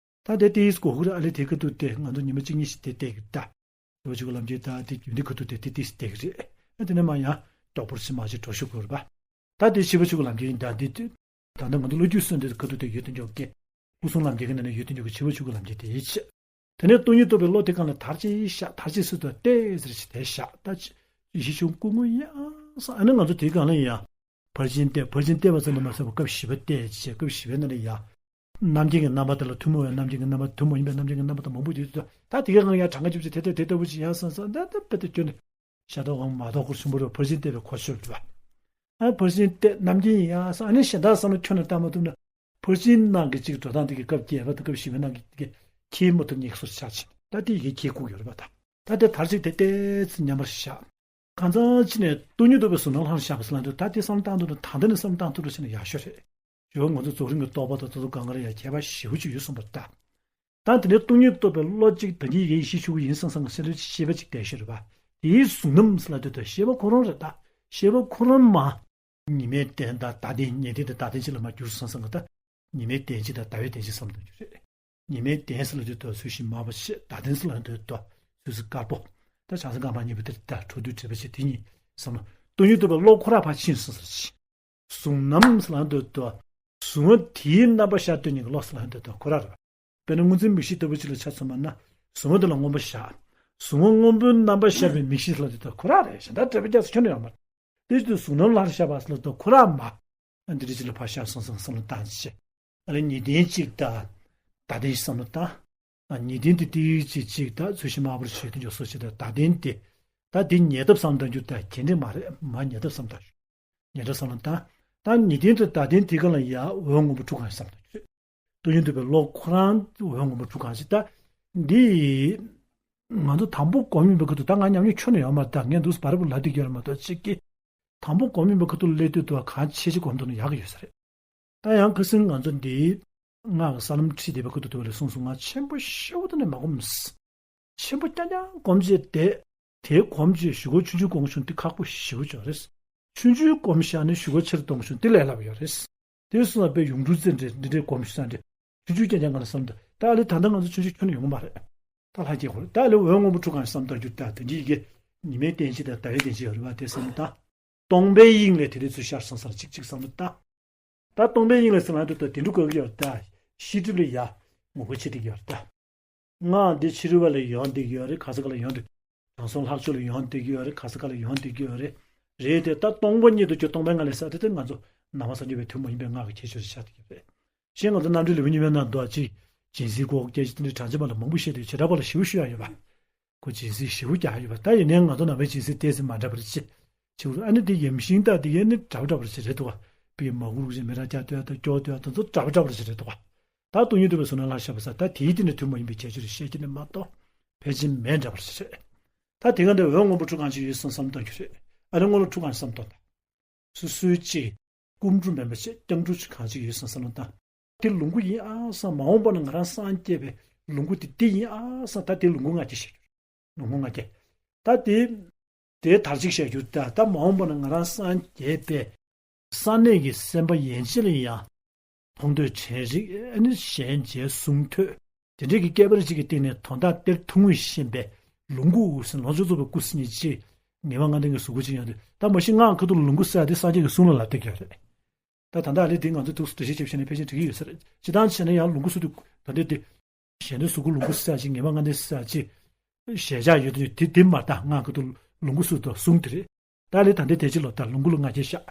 ད་དེ་ཏིས་གོ་ཧུ་ར་ཨ་ལེ་དེ་ཁ་ཐུག་སྟེ་ང་ཚོ་ཉི་མ་གཅིག་གཉིས་ཤིག་དེ་བལྟས་ཀྱི་ད། ཞེ་པོ་ཅིག་གི་ལམ་ཁྱེར་ད་དེ་རྒྱུན་དེ་ཁ་ཐུག་སྟེ་དེ་ཏིས་བལྟས་ཀྱི་རེད། ཨ་དེ་ནས་མ་ཡང་མགྱོགས་པོར་ཕྱི་མ་ཅིག་འགྲོ་ཤོག་དགོས་རེད་པ། ད་དེ་ཞེ་པོ་ཅིག་གི་ལམ་ཁྱེར་ཡིན། ད་འདི་ད་ལྟ་ང་ཚོ་བློ་རྒྱུགས་སོན་དེ་ཁ་ཐུག་སྟེ་ཡོད་དེ་འཇོག་གི། སྐུ་གསུང་ལམ་ཁྱེར་གི་ནང་ནས་ཡོད་དེ་འཇོག་གི་ཞེ་པོ་ཅིག་གི་ལམ་ཁྱེར་དེ་ཡིད་ཆེས། དེ་ནས་སྟོང་ཉིད་རྟོགས་པའི་བློ་དེ་གང་ལ་དར་ཅིག་བཞག་དར་ཅིག་སུ་དང་བལྟས་ཟེར་ཞིག་དེ་བཞག་ད་ཅི་ཡེ་ཤེས་ཆུང་སྐུ་ངོ་ཡང་ས་ཨ་ནི་ང་ཚོ་དེའི་སྒང་ལ་ཡང་ཕར་ཕྱིན་བལྟས། ཕར་ཕྱིན་བལྟས་པ་ཙམ་དུ་མ་ཟད་པར་སྐབས་བཞི་པ་བལྟས་བྱས། སྐབས་བཞི་པའི་ནང་ལ་ཡང་རྣམ་མཁྱེན་གྱི་རྣམ་པ་དེ་ལ་ཐུན་མོང་བའི་རྣམ་མཁྱེན་གྱི་རྣམ་པ། ཐུན་མོང་ཡིན་པའི་རྣམ་མཁྱེན་གྱི་རྣམ་པ་དང་མང་པོ་ཡོད་དུས། ད་དེ་གའི་སྒང་ཡང་གྲངས་ཀ་བཅུ་བཅུ་དེ་ལྟ་བུ་ཅིག་ཡང་སང་སང་ད་ལྟ་དཔེ་དེ་སྐྱོན་ནས་ཤ་དོག་གང་མ་དོག་སྐོར་ཆེན་པོ་རེད། ཕར་ཕྱིན་བལྟས་པའི་གོ་ཆོད་པ། ཨ་ཕར་ཕྱིན་བལྟས་རྣམ་མཁྱེན་ཡང་སང་ཨ་ནི་གཞན་དག་བསམ་བློ་ཁྱོན་ནས་བཏང་མ་ཐུབ་ན། ཕར་ཕྱིན་ནང་གི་གཅིག་འགྲོ་སྟངས་དེ་གི་སྐབས་བརྒྱད་པ་དང་སྐབས་བཞི་པའི་ནང་གི་དེ་གི་ཁྱེད་མ་ཐུབ་ཉེག་སོར་ཆགས་ཕྱིན། ད་དེ་ཡི་གེ་ཁྱེད་ཁུག་ཡོད་རེད་པ། ད་ད་དེ་དར་ཅིག་དེ་ཏོག་ཙམ་ཉམས་པར་བཞག་གང་ཚང་ཕྱིན་ནས་སྟོང་ཉིད་རྟོགས་པའི་གཟུང་རྣམ་ལྷར་བཞག་པ་ཟེར་ལ་འདུག་ད་དེ་བསམ་བློ་བཏང་ཐུབ་ན་ད་འདི་ནས་བསམ་བློ་བཏང་ཐུབ་རེ་བྱས་ན་ཡག་ཤོས་རེད། ཇོ་བོ་ང་ཚོ་རྫོགས་རིམ་གྱི་རྟོགས་པ་དང་ད་དུང་གང་ག་ལ་ཡང་ཁྱད་པར་ཞེ་པོ་ཅིག་ཡོད་གསུངས་པ་ལྟ། ད་དེ་ནས་སྟོང་ཉིད་རྟོགས་པའི་བློ་གཅིག་ད་གིན་ཡེ་ཤེས་ཆོས་སྐུ་ཡིན་སང་སང་གི་སེམས་ལ་ཤེས་པ་ཅིག་བསྟན་ཤེས་རེད་པ། དེའི་གཟུང་རྣམ་ཟེར་ལ་འདུག་ད་ཤེས་པ་ཁོ་རང་རེད། ད་ཤེས་པ་ཁོ་རང་མ། ཉི་མའི་གདན་དང་ཟླ་གདན། ཉི་གདན་དང་ཟླ་གདན་གཅིག་ལ་མ་གྱུར་སང་སང་གི་ད། ཉི་མའི་གདན་གཅིག་དང་ཟླ་བའི་གདན་གཅིག་བསམ་བཏང་རྒྱུ་རེད། ཉི་མའི་གདན་ཟེར་ལ་འདུག་ད་ཚོས་གཞི་མ་བ་ཆེ། ཟླ་གདན་ཟེར་ལ་འདུག་ད་ཚོས་གཟི་དཀར་པོ། ད་བྱང་སེམས་དཀར་དམར་གཉིས་པོ་དེ་ད་འཕྲོ་འདུས་འདྲེས་པ་ཆེ་དེ་གཉིས་བསམ་བློ། སྟོང་ཉིད་རྟོགས་པའི་བློ་ཁོ་ར་ཕར་ཕྱིན་སོང་ཟེར་ཅིག་གཟུང་རྣམ་ཟེར་ལ་འདུག་ད་གཟུང་བ་དེའི་རྣམ་པ་ཤར་སྟོན་ཉིད་ཀྱི་བློ་ཟེར་ལ་འདུག་ད་ཁོ་ར་རེད། དཔེར་ན་སྔོ་འཛིན་མིག་ཤེས་ལྟ་བུ་ཅིག་ལ་ཆ་མཚོན་པ་ན། གཟུང་བ་དེ་ལ་སྔོན་པོ་བཞག་གཟུང་བ་སྔོན་པོའི་རྣམ་པ་ཤར་བའི་མིག་ཤེས་ལ་དེ་ལྟར་ཁོ་ར་རེད། གཞན་དག་འདྲེས་པ་རྒྱག་ས་ཁྱོན་ནས་ཡོད་མ་རེད། དེ་བཞིན་དུ་གཟུང་རྣམ་ལྷར་ཤར་བ་ལ་དེ་ཁོ་ར་མ། ཨ་འདི་རིགས་ཅིག་ལ་ཕར་ཤར་སོང་སོང་བསམ་བློ་བཏང་བྱས། ཨ་ལས་ཉི་གདན་གཅིག་དང་། ཟླ་གདན་བསམ་བློ་བཏང་། ཨ་ཉི་གདན་དེ་ཏིག་ཅིག་གཅིག་དང་ཚོས་གཞི་དམར་པོར་བྱས་ཏེ་འཇོག་སོ་ཅིག་དང་ཟླ་གདན་དེ། ད་དེ་ཉེ་ཐབས་བསམ་བཏང་རྒྱུ་དང་གྱེན་འདྲེས་མ་རེད། མ་ཉེ་ཐབས་བསམ་བཏང་རྒྱུ། ཉེ་འགྲོ་བསམ་བློ་བཏང་། ད་ཉི་གདན་དང་ཟླ་གདན་དེ་ག་ལ་ཡ་འོད་སྔོན་པོ་འཁྲུག་གང་བསམ་བློ་བཏང་རྒྱུ་རེད། སྟོང་ཉིད་རྟོགས་པའི་བློ་ཁོ་རང་འོད་སྔོན་པོ་འཁྲུག་གང་ཞིག་ད་འདི་ང་ཚོ་དང་པོ་སྒོམ་ཡིན་པའི་ཁ་ཐུག་ད་ང་ཉམས་མྱོང་ཁྱོན་ནས་ཡོད་མ་རེད། ད་ངས་འདུག་སེ་བར་བར་ལ་འདི་རྒྱུ་ཡོད་མ་གཏོགས་གཅིག་གིས་དང་པོ་སྒོམ་ཡིན་པའི་ཁ་ཐུག་སླེབས་དུས་དུ་གང་ཆེ་ཆེ་སྒོམ་ཐུབ་ན་ཡག་གི་ཡོད་ས་རེད། ད་ཡང་ཁ་སང་ང་ཚོ་འདི་སྔགས་ཀྱི་ས་ལམ་ཁྲིད་བསྡད་པའི་ཁ་ཐུག་ཏུ་བ་ལས་གསུངས་སོང་། ང་ཆེན་པོ་ཞེ་པོ་ད་ནས་མ་སྒོམ། ཆེན་པོ་རྐྱང་རྐྱང་སྒོམ་བྱས་བསྡད། དེའི་གོམས་ཀྱིས་ཞུ་སྒོ་ཆུང་ཆུང་སྒོམ་བྱུང་དེ་ཁག་པོ་ཞེ་པོ་ཅིག་རེད། ཆུང་ཆུང་སྒོམ་བཞག་ནས་ཞུ་སྒོ་ཆེར་གཏོང་བྱུང་དེ་ལས་སླ་པོ་ཡོད་རེད། དེ་སོང་ཙང་དཔེ་ཡུངས་འབྲུ་རྩེ་འདྲ་འདི་འདྲའི་སྒོམ་བཞག་འདྲ། ཆུང་ཆུང་རྐྱང་རྐྱང་གང་ལ་བསམ་ད། ད་ཨ་ལེ་ད་ལྟ་ང་ཚོ་ཆུང་ཆུང་ཁྱོན་ནས་ཡོང་གི་མ་རེད། ད་ལྷ་སྐྱེས་ཁོ་རེད། ད་ཨ་ལེ་འོད་སྔོན་པོ་འཁྲུག་གང་བསམ་བཏང་རྒྱུ། ད་དོན་གྱི་ཡི་གེ་ཉི་མའི་གདན་གཅིག་དང་ཟླ་བའི་གདན་གཅིག་ཡོད་རེད་པ། དེ་བསམ་ད། སྟོང་པའི་དབྱིངས་ལས་དེ་ལས་ཚུར་ཤར་སོང་ས་ལ་གཅིག་གཅིག་བསམ་བློ་བཏང་། ད་སྟོང་པའི་དབྱིངས་ལས་ཟེར་ལ་འདུག་ད་དེ་འདྲ་གོ་གི་ཡོད་ད། ཤེས་སྒྲིབ་ལ་ཡ་ངོ་རྒོལ་བྱེད་བསྡད་ཀྱི་ཡོད་ད། སྔགས་འདི་ཕྱི་རོལ་པ་ལ་ཡོང་བསྡད་ཀྱི་ཡོད་རེད། ག་ས་ག་ལ་ཡོང་བསྡད། དྲང་སྲོང་ལྷག་ཆོས་ལ་ཡོང་བསྡད་ཀྱི་ཡོད་རེད། ག་ས་ག་ལ་ཡོང་བསྡད་ཀྱི་ཡོད་རེད། རེད་དེ་ད་སྟོང་པ་ཉིད་དུ་གྱུར་སྟོང་པའི་ངང་ལས་ཟེར་དེ་དེ་ང་ཚོ་ནང་པ་སངས་རྒྱས་པའི་ཐུན་མོང་ཡིན་པའི་སྔགས་ཀྱི་ཁྱད་ཆོས་ཤར་བསྡད་ཀྱི་རེད། གཞན་ང་ཚོ་རྣམ་འགྲེལ་ལེའུ་གཉིས་པའི་ནང་དུ་ཅིག་སྦྱིན་སྲེག་སྒོ་སྐྱེ་ཅིག་དེ་འདྲའི་གྲངས་ཅན་པ་ལ་མང་པོ་བཤད་དུས་བྱེ་བྲག་པ་ལ་ཞེ་པོ་ཞུ་ཡ་ཡོད་པ། ཁོ་སྦྱིན་སྲེག་ཞེ་པོ་རྒྱག་ཡོད་པ། ད་ཡིན་ནའི་ང་ཚོ་ནང་པའི་སྦྱིན་སྲེག་ཏོག་ཙམ་མ་འདྲ་བ་རེད་ཅེས། ཆེ་བོ་ཨ་ནི་དེ་ཡམ་ཤིང་དང་དེ་ཡན་ནི་འདྲ་བ་འདྲ་བ་རེད་ཅེས་རེད་འདུག་བ། དཔེ་མ་གུར་ཅིག་མི་ར་རྒྱ་ལྟོས་དང་སྐྱོ་ལྟོས་དང་ཚོ་འདྲ་བ་འདྲ་བ་རེད་ཅེས་རེད་འདུག་བ། ད་སྟོང་ཉིད་རྟོགས་པའི་གཟུང་རྣམ་ལྷར་ཤར་བ་ཟེར་ད་དེའི་སྟེང་ནས་ཐུན་མོང་ཡིན་པའི་ཁྱད་ཆོས་རེ་བཤད་ཀྱི་ནི་མ་གཏོགས་ཕལ་ཆེར་མེད་འདྲ་བ་རེད་ཅེས་རེད། ད་དེ་ག་འདྲ་འོད་སྔོན་པོ་འཁྲུག་གང་ཞིག་ཡོད་བསམ་བསམ་བཏང་རྒྱུ་རེད། ཨ་ནི་སྔོན་ལ་འཁྲུག་གང་བསམ་བཏང་ད། སོ་སོའི་ཅིག་སྐུ་འགྲོ་མིན་པ་ཅིག་སྐྱབས་འགྲོ་ཅིག་གང་ཅིག་ཡོད་བསམ་བསམ་བློ་བཏང་། དེ་ལོངས་སྐུ་ཡིན་ཨ་བསམ། མ་འོངས་པ་ན་ང་རང་སངས་རྒྱས་པའི་ལོངས་སྐུ་དེ་དེ་ཡིན་ཨ་བསམ། ད་དེ་ལོངས་སྐུ་ལྔ་སྐྱེས་བཤད་རྒྱུ་རེད། ལོངས་སྐུ་ལྔ་སྐྱེས། ད་དེ་དེ་དར་ཅིག་བཤད་རྒྱུ་ད། ད་མ་འོངས་པ་ན་ང་རང་སངས་རྒྱས་པའི་གསང་གནས་ཀྱི་སེམས་དཔའ་ཡན་ཆད་ལ་ཡང་མཐོང་ཐོས་དྲན་རེག་ཨ་ནི་ཞལ་མཇལ་གསུང་ཐོས་དེ་འདྲས་ཀྱི་སྐལ་པ་རེ་ཅིག་གི་སྟེང་ནས་དོན་དག་གཏེར་ཐུང་ངུས་ཤེས་པའི་ལོངས་སྐུ་དབུ་ཟེར་ལོངས་སྤྱོད་རྫོགས་པའི་སྐུ་ཟེར་མཁན་ཅིག་ངེས་པ་ལྔ་ལྡན་གྱི་གཟུགས་སྐུ་ཅིག་ཡོད་དུས། ད་མ་གཞི་སྔགས་ཁ་ཐུག་ལ་ལོངས་སྐུ་ཟེར་ཡ་དེ་སངས་རྒྱས་ཀྱི་གསུང་ལ་ལབ་བསྡད་ཀྱི་ཡོད་རེད། ད་ད་ལྟ་ལས་དེ་ང་ཚོ་ཐུགས་སུ་འགྲེལ་བཤད་བྱེད་ཤེས་ན་ཕལ་ཆེར་འགྲིག་གི་ཡོད་ས་རེད། སྤྱིར་བཏང་བྱས་ན་ཡང་ལོངས་སྐུ་ཟེར་དུས་ད་ལྟའི་དེ། གཞན་དོན་གཟུགས་སྐུ་ལོངས་སྐུ་ཟེར་ཅིག་ངེས་པ་ལྔ་ལྡན་ཟེར་ཅིག་ཞལ་ཆགས་ཡོད་དུས་དེ་དེ་མ་ད་སྔགས་ཁ་ཐུག་ལོངས་སྐུ་ཟེར་དུ་གསུང་དེ་རེད། ད་ལས་ད་ལྟའི་དེ་ཅིག་ལོ་ད་ལོངས་སྐུ་ལ་ལྔ་སྐྱེས་ཤག་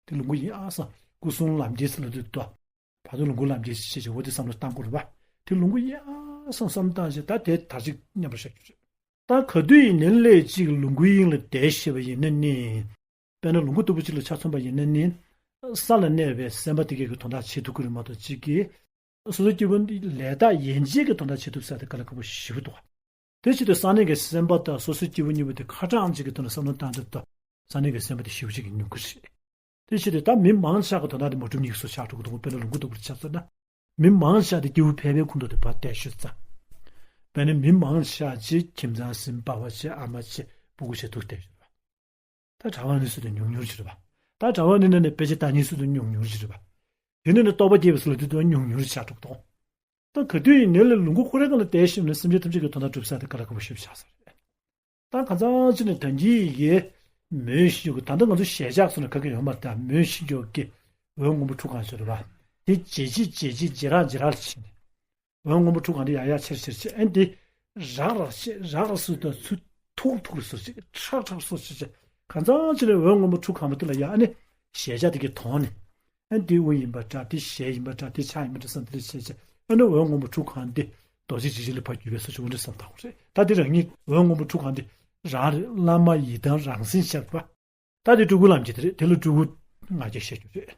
དེ་ལོངས་སྐུ་ཡིན་ཨ་བསམ། སྐུ་གསུང་ལམ་འཁྱེར་ཟེར་ལ་དུས་ད། བར་དུ་ལོངས་སྐུ་ལམ་འཁྱེར་ཞེས་བྱ་བ་དེ་བསམ་བློ་བཏང་དགོས་རེད་པ། དེ་ལོངས་སྐུ་ཡིན་ཨ་བསམ་བསམ་བཏང་བྱས་ད་དེ་དར་ཅིག་མཉམ་པར་བཞག་རྒྱུ་རེད། ད་ག་དུས་ཡིན་ནའི་ལས་ཅིག་ལོངས་སྐུའི་དབྱིངས་ལ་བསྡད་ཤེས་པ་ཡིན་ན་ནི། དཔེར་ན་ལོངས་སྐུ་ལྟ་བུ་ཅིག་ལ་ཆ་མཚོན་པ་ཡིན་ན་ནི། ས་ལ་གནས་པའི་སེམས་དཔའ་དེ་གས་ཀྱི་དོན་དག་བྱེད་ཐུབ་ཀྱི་རེད་མ་གཏོགས་གཅིག་གིས། སོ་སོ་སྐྱེ་བོ་འདི་ལས་དག་ཡན་ཆད་ཀྱི་དོན་དག་བྱེད་ཐུབ་ས་དེ་དཀའ་ལས་ཁག་པོ་ཞེ་པོ་འདུག་དེ་བྱེད་དུས་གསང་གནས་ཀྱི་སེམས་དཔའ་དང་སོ་སོའི་སྐྱེ་བོ་གཉིས་པོ་དེ་ཁ་གྲངས་གཅིག་གི་ཐོག་ནས་བསམ་བློ་བཏང་དུས་ད་གསང་གནས་ཀྱི་སེམས་དཔའ་དེ་ཞེ་པོ་ཅིག་གི་ཉུང་གི་རེད། དེ་བྱེད་དུས་ད་མི་མང་ཆེ་གི་དོན་དག་དེ་མ་གྲུབ་ཉེག་སོ་ཆགས་འགྲོ་གི་འདུག་དཔེར་ན་ལོངས་སྐུ་ལྟ་བུར་ཆ་མཚོན་ན། མི་མང་ཆེ་དེ་སྐྱེ་བོ་ཕལ་པའི་ཁོངས་གཏོགས་དེ་ཕར་བལྟས་ཤོད་ཙང་། དཔེར་ན་མི་མང་ཆེ་བ་ཅིག་ཁྱིམ་ཚང་ཟིན་པ་བ་བྱས་ཨ་མ་བྱས་སྤུ་གུ་བྱས་ཐུག་བསྡད་ཡོད་རེད་པ། ད་གྲྭ་པ་ནི་སུ་དང་ཉུང་ཉུང་ཅིག་རེད་པ། ད་གྲྭ་པ་ནི་ནང་ནས་དཔེ་ཆ་ལྟ་མཁན་སུ་དང་ཉུང་ཉུང་ཅིག་རེད་པ། དེ་ནས་ནི་རྟོགས་པ་རྒྱས་པའི་སུ་ལ་དེ་དང་ཉུང་ཉུང་ཆགས་འགྲོ་གི་འདུག་ད་ག་དུས་ཡིན་ནའི་ལ་ལུང་ཁུག་ཁོ་རའི་སྒང་ལ་བསྡད་ཤེས་ན་སེམས་ཅན་ཐམས་ཅད་ཀྱི་དོན་དག་སྒྲུབ་ས་དེ་དཀའ་ལས་ཁག་པོ་ཞེ་པོ་ཆགས་ས་རེད། ད་ཁ་སང་ཕྱི་ནས་ད་གིན་ཡི་གེ་མོས་ཤིང་འཇོག་གི། ད་ལྟ་ང་ཚོ་ཞལ་ཆགས་སོང་ན་ག་གེ་ཡོད་མ་རེད། ད་མོས་ཤིང་འཇོག་གི་འོད་སྔོན་པོ་ཁྲུ་གང་ཞིག་རེད་པ། དེ་ཇེ་ཆེ་ཇེ་ཆེ་ཇེ་རགས་ཇེ་རགས་ལ་ཕྱིན་ནས། འོད་སྔོན་པོ་ཁྲུ་གང་དེ་ཡར་ཡར་ཆེར་ཆེར་ཆེར་ཨ་ནི་དེ་རགས་རགས་ཆེ་རགས་རགས་སུ་དང་ཚུར་ཐུག་ཐུག་སུ་ཆེ་ཁྲག་ཁྲག་སུ་ཆེ་ཆེ། ཁ་སང་ཕྱི་ནས་འོད་སྔོན་པོ་ཁྲུ་གང་པོ་དེ་ལ་ཡར་ཨ་ནི་ཞལ་ཆགས་དེ་གིས་དོང་ནས། ཨ་འདི་དབུ་ཡིན་པ་འདྲ། འདི་ཞལ་ཡིན་པ་འདྲ། འདི་ཕྱག་ཡིན་པ་འདྲ་བསམ། འདི་ལ་བྱས་བྱས་ཨ་ནི་འོད་སྔོན་པོ་ཁྲུ་གང་འདི་རྡོ་རྗེ་འཇིགས་བྱེད་ལ་ཕར་བརྒྱུད་པའི་སོ་ཅིག་འོ་འདྲ་བསམ་བཏང་བ་རེད། ད་འདི་རང་ཉིད་འོད་སྔོན་པོ་ཁྲུ་གང་འདི་རང་རེད། བླ་མ་ཡི་དམ་རང་སེམས་ཤར་བ། ད་འདི་སྤྲུལ་སྐུ་ལམ་གྱི་དེ་རེད། དེ་ལ་སྤྲུལ་སྐུ་ལྔ་བརྒྱ་བཤད་རྒྱུ་རེད།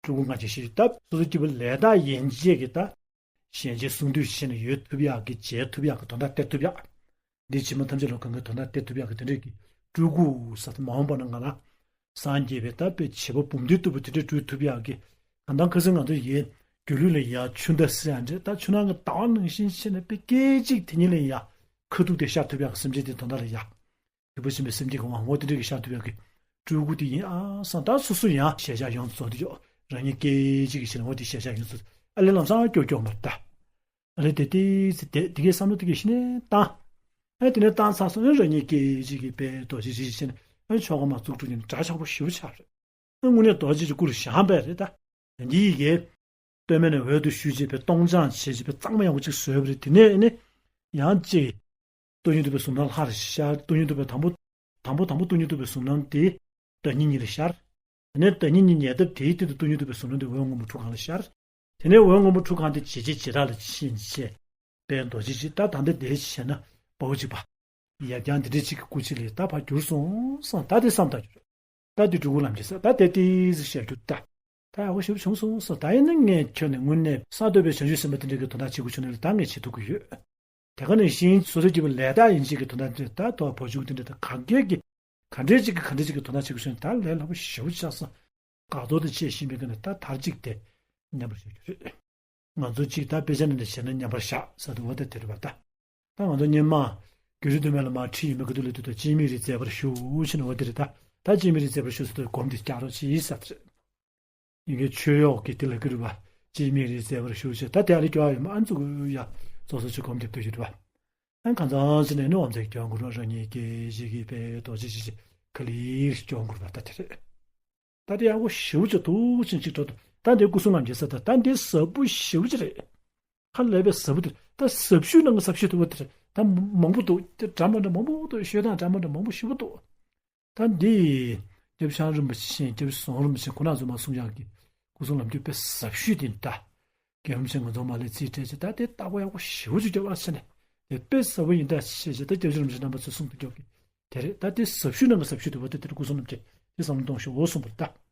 སྤྲུལ་སྐུ་ལྔ་བརྒྱ་བཤད་རྒྱུ། ད་སོ་སོ་སྐྱེ་བོ་ལས་དང་ཡན་ཆད་ཀྱི་ད་ཞལ་མཇལ་གསུང་ཐོས་བྱས་ནས་ཡོད་ཐུབ་ཡག་གི་མཇལ་ཐུབ་ཡག་གི་དོན་དག་སྟེར་ཐུབ་ཡག་འདི་ཕྱི་མ་ཐམས་ཅད་ལ་གང་གི་དོན་དག་སྟེར་ཐུབ་ཡག་གི་དེ་འདྲས་ཀྱི་སྤྲུལ་སྐུ་ཟེར་ཏེ། མ་འོངས་པ་ན་ང་རང་སངས་རྒྱས་པའི་ད་དཔེ་བྱེད་པོ་འབུམ་སྡེ་ལྟ་བུ་དེ་འདྲས་སྤྲུལ་ཐུབ་ཡག་གི། གང་ལྟར་ཁ་སང་ང་ཚོ་ཡའི་སྒྱུ་ལུས་ལ་ཡ་ཆུ་ཟླ་ཟེར་ཡག་འདྲས། ད་ཆུ་ནང་གི་ཟླ་བ་ནང་བཞིན་བྱས་ནས་དཔེ་སྐད་ཅིག་དེ་ཉིད་ལ་ཡ་ཁ་ཐུག་དེ་ཤར་ཐུབ་ཡག་གི་སེམས་ཅན་དེ་དོན་དག་ལ་ཡ། སྐྱེས་བུ་ཆེན་པོའི་སེམས་བསྐྱེད་ཀྱི་དབང་པོ་དེ་འདྲས་ཀྱི་ཤར་ཐུབ་ཡག་གི་སྤྲུལ་སྐུ་དེ་ཡིན་ཨ་བསམ། ད་སོ་སོ་ཡང་ཞལ་ཆགས་ཡོངས་སུ་རྫོགས་དེ་ཡོད། རང་ཉིད་སྐད་ཅིག་གིས་བྱས་ནས་འོ་དེ་ཞལ་ཆགས་ཡོངས་སུ་ཨ་ལས་ལམ་སང་སྐྱོ་སྐྱོ་མར་ལྟ། ཨ་ལས་དེ་དེ་ཚེ་དེ་དེ་གའི་བསམ་བློ་དེ་གའི་གཞི་ནས་བཏང་། ཨ་དེ་ནས་བཏང་ཚར་སོང་ན་རང་ཉིད་སྐད་ཅིག་གིས་དཔེ་རྡོ་རྗེ་འཇིགས་བྱེད་ནས་ཨ་ཆོ་ག་མ་བཙུགས་དྲུག་ཉིན་འདྲ་ཆགས་པོ་ཞེ་པོ་ཆགས་རེད། ཨ་དངོས་གནས་རྡོ་རྗེ་གི་སྐུ་རུ་བཞེངས་པས་རེད་ད། འདི་ཡི་གེ་སྟོད་སྨད་ནས་འོད་དུ་ཞུ་བྱས་པའི་སྟོང་སྦྱངས་བྱས་བྱས་པའི་གཙང་མ་ཡག་པོ་ཅིག་བཟོས་པ་རེད། དེ་ནས་ཨ་ནི་ཡང་ཅིག་སྟོང་ཉིད་རྟོགས་པའི་གཟུགས་སྣང་ལྷར་ཤར། སྟོང་ཉིད་རྟོགས་པའི་དང་པོ། དང་པོ་དང་པོ་སྟོང་ཉིད་རྟོགས་པའི་གཟུགས་སྣང་དེ་བདག་ཉིད་ཉིད་ལ་ཤར། དེ་ནས་བདག་ཉིད་ཉིད་ཉེ་འདབས་དེའི་སྟེང་དུ་སྟོང་ཉིད་རྟོགས་པའི་གཟུགས་སྣང་དེ་འོད་སྔོན་པོ་ཁྲུ་གང་ལ་ཤར། དེ་ནས་འོད་སྔོན་པོ་ཁྲུ་གང་དེ་ཇེ་ཆེ་ཇེ་རགས་ལ་ཕྱིན་བྱས་པའི་རྡོ་རྗེ་འཇིགས། ད་ད་འདི་འདྲས་བྱས་ན་དཔའ་བོ་གཅིག་པ། ཡབ་རྐྱང་འདི་འདྲས་གཅིག་གི་སྐུ་ཅིག་ལ་ད་ཕར་གྱུར་སོང་བསམ། ད་དེ་བསམ་བཏང་རྒྱུ་རེད། ད་དེ་སྤྲུལ་སྐུ་ལམ་གྱི་ས་ད་དེ་ཏིས་བཤད་རྒྱུ་ད། ད་ཡག་པོ་ཞེ་པོ་བྱུང་སོང་བསམ། ད་ཡིན་ན་ངས་ཁྱོན་ནས་དངོས་གནས་གསར་གཏོད་པའི་བྱང་ཆུབ་སེམས་དཔའ་དེ་འདྲས་ཀྱི་དོན་དག་བྱེད་དགོས་བྱུང་ན་ད་ངས་བྱེད་ཐུབ་ཀྱི་ཡོད། དེ་ག་ནང་བཞིན་སོ་སོའི་སྐྱེ་བོ་ལས་དང་ཡན་ཆད་ཀྱི་དོན་དག་དེ་ད་ཐོག་བ་ཕྱུགས་དེ་འདྲ་ད་ག་གེ་གི་ག་འདྲས་ཅིག་གི་ག་འདྲས་ཅིག་གི་དོན་དག་བྱེད་དགོས་བྱུང་ན་ད་ལས་སླ་པོ་ཞེ་པོ་ཆགས་སོང་། དགའ་ཚོར་དང་བཅས་ཤིང་པའི་སྒང་ནས་ད་དར་ཅིག་དེ་མཉམ་པར་བཞག་རྒྱུ་རེད། ང་ཚོ་གཅིག་ད་དཔེ་ཆ་ནང་ནས་བྱས་ན་མཉམ་པར་བཞག་ཟེར་དུས་འོ་ད་དེ་རེད་པ་ད། ད་ང་ཚོ་སྔོན་མ་རྒྱུད་རིགས་མཐོ་དམན་ལ་མར་ཁྲིད་ཡོད་མེད་ག་དུས་ལ་དུས་ད་སྤྱན་མིག་རིལ་མཛེས་པར་ཞུ་ཕྱིན་ན་འོ་དེ་རེད་ད། ད་སྤྱན་མིག་རིལ་མཛེས་པར་ཞུ་ཟེར་དུས་སྒོམ་དེ་རྒྱག་རོགས་གྱིས་ཟེར་དེ་རེད། ཡིན་གྱི་ཆོས་གཡོག་གི་དེ་ལ་ཀི་རུ་བ། སྤྱན་མིག་རིལ་མཛེས་པར་ཞུ་ཞེས་ད་དེ་ཨ་རི་སྐྱོ་བ་ཡོད་མ་ཨ་ཙུ་གུ་ཡ། ཙོག་ཙོག་ཅིག་སྒོམ་རྒྱབ་ཏུ་ཡོད་པ། ཨ་གང་ཚང་ཅི་ནས་ནི་འོམ་ཚེ་སྐྱོང་གུ་རུ་རང་ཉིད་ཀྱི་ཞིག་གི་པའི་རྡོ་རྗེ་ཅི་ཞིག་ག་ལིར་སྐྱོང་གུ་རུ་བ་ད་དེ་རེད། ད་དེ་ཡག་པོ་ཞེ་པོ་ཅིག་འདུག་ཅིང་ཅིག་འགྲོ་འདུག་ད་དེ་སྐུ་གསུང་ལམ་གྱི་ས་ད་ད་དེ་ཟབ་པོ་ཞེ་པོ་ཅིག་རེད། ཧ་ལས་པའི་ཟབ་པོ་དེ་ད་ཟབ་ཤོས་ནང་གི་ཟབ་ཤོས་དེ་བ་དེ་རེད། ད་མང་པོ་འདུག་དེ་འདྲ་མ་འདྲ་མང་པོ་འདུག་ཤོད་སྟངས་འདྲ་མ་འདྲ་མང་པོ་ཞེ་པོ་འདུག་ད་འདི། སྐྱབས་ཆེན་རིན་པོ་ཆེ་སྐྱབས་ཟམ་གདོང་རིན་པོ་ཆེ་ཁོ་ན་ཚོ་མ་གསུང་ཡག་གི་སྐུ་གསུང་ལམ་གྱི་དཔེ་ཟབ་ཤོས་དེ་ད། རྒན་རིན་པོ་ཆེ་ང་ཚོ་མ་ལས་རྩིས་སྤྲད་ཅེས་ད་དེ་ལྟ་བ་ཡག་པོ་ཞེ་པོ་ཅིག་སྐྱོབ་པ་བྱས་ནས་དེ་དཔེ་ཟབ་པོ་ཡིན་ད་ཞེས་བྱས་ད་སྐྱབས་ཆེན་རིན་པོ་ཆེ་རྣམ་པ་ཚོས་གསུང་དུ་འཇོག་གི་དེ་རེད། ད་དེ་ཟབ་ཤོས་ནང་གི་ཟབ་ཤོས་དེ་བ་དེ་དེར་སྐུ་གསུང་ལམ་གྱི་དེ་བསམ་བློ་གཏོང་ཤོག་འོ་གསུངས་པ་རེད་ད།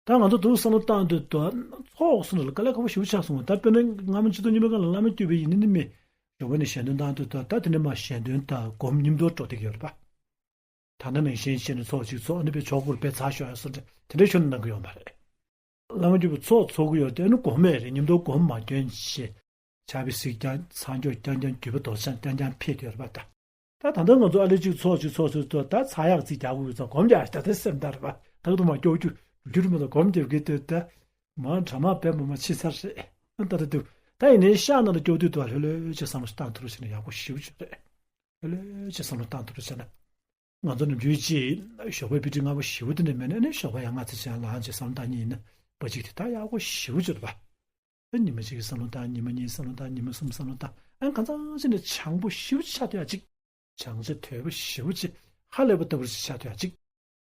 ད་ང་ཚོ་འདུག་བསམ་བློ་བཏང་དུས་ད་ཚོགས་སུ་ལ་དཀའ་ལས་ཁག་པོ་ཞེ་པོ་ཆགས་སོང་བ། ད་དཔེར་ན་སྔ་མོ་ཕྱི་དྲོ་ཉི་མའི་སྒང་ལ་བླ་མ་བསྐྱོད་པའི་ཡིན་ནི་ནི་མེད། ཞོགས་པ་ནས་ཞལ་འདོན་བཏང་དུས་ད་ད་དེ་ནས་མ་ཞལ་འདོན་དང་སྒོམ་མཉམ་དུ་འགྲོ་བསྡད་ཀྱི་ཡོད་རེད་པ། ད་ནང་བཞིན་བྱས་ནས་ཚོགས་གཅིག་ཚོགས་ཨ་ནི་པའི་ཆོག་གུར་པའི་ཚ་ཤོག་ཡ་སོ་འདྲ་དེ་འདྲའི་ཤོག་ནས་གནང་གི་ཡོད་མ་རེད། བླ་མ་བསྐྱོད་པའི་ཚོགས་ཚོགས་ཀྱི་ཡོད་རེད་དེ་ཨ་ནི་སྒོམ་མེད་རེད། མཉམ་དུ་སྒོམ་མ་སྐྱོན་བྱས། ཕྱག་དཔེ་གཟིགས་ཀྱང་ཚང་སྐྱོག་རྐྱང་རྐྱང་བརྒྱུད་པ་རྡོ་རྐྱང་རྐྱང་རྐྱང་ཕེབས་ཡོད་རེད་པ་ད། ད་ད་ལྟ་ང་ཚོ་ཨ་ལེ་གཅིག་ཚོགས་གཅིག་ཚོགས་ཚོགས་ཚོགས་ད་ཚ་ཡག་རྩིས་རྒྱག་དགོས་ཚོ་སྒོམ་རྒྱག་ད་ལྟ་སེམས་ད་རེད་པ། ད་ག་དུ་མ་སྐྱོ་རྒྱུ་རྒྱུ་རུ་མ་ད་སྒོམ་རྒྱབ་གི་ལྟོས་ད། མ་གྲ་མ་བེ་མ་མ་ཕྱི་ཚར་རེད། ད་ད་དུ་ད་ཡིན་ནའི་ཤག་ནང་ལ་སྐྱོ་དུས་དུ་ལྷོད་ལྷོད་ཅེས་བསམ་བློ་བཏང་ཐུབ་རོགས་བྱས་ན་ཡག་པོ་ཞེ་པོ་ཅིག་རེད། ལྷོད་ལྷོད་ཅེས་བསམ་བློ་བཏང་ཐུབ་རོགས་བྱས་ན། ང་ཚོ་ནམ་རྒྱུན་ཅིག་ཞོགས་པའི་དཔེ་ཁྲིད་སྔ་པོ་ཞེ་པོ་དེ་འདྲ་མེད་ན་ནི་ཞོགས་པ་ཡང་སྔ་ཙམ་བྱས་ལངས་བྱས་བསམ་བློ་བཏང་ཉིན་ཡིན་ན་པ་ཅིག་དེ་ད་ཡག་པོ་ཞེ་པོ་ཅིག་རེད་པ། ཨ་ཉི་མ་གཅིག་གི་བསམ་བློ་བཏང་ཉི་མ་གཉིས་བསམ་བློ་བཏང་ཉི་མ་གསུམ་བསམ་བློ་བཏང་ཨ་གང་ཚང་ཅིག་ནས་བྱང་པོ་ཞེ་པོ་ཅིག་ཆགས་ཐུབ་ཡ་ཅིག་བྱང་ཆ་དོད་པོ་ཞེ་པོ་ཅིག་ཧ་ལས་པ་ལྟ་བུ་ཞིག་ཆགས་ཐུབ་ཡ་ཅིག་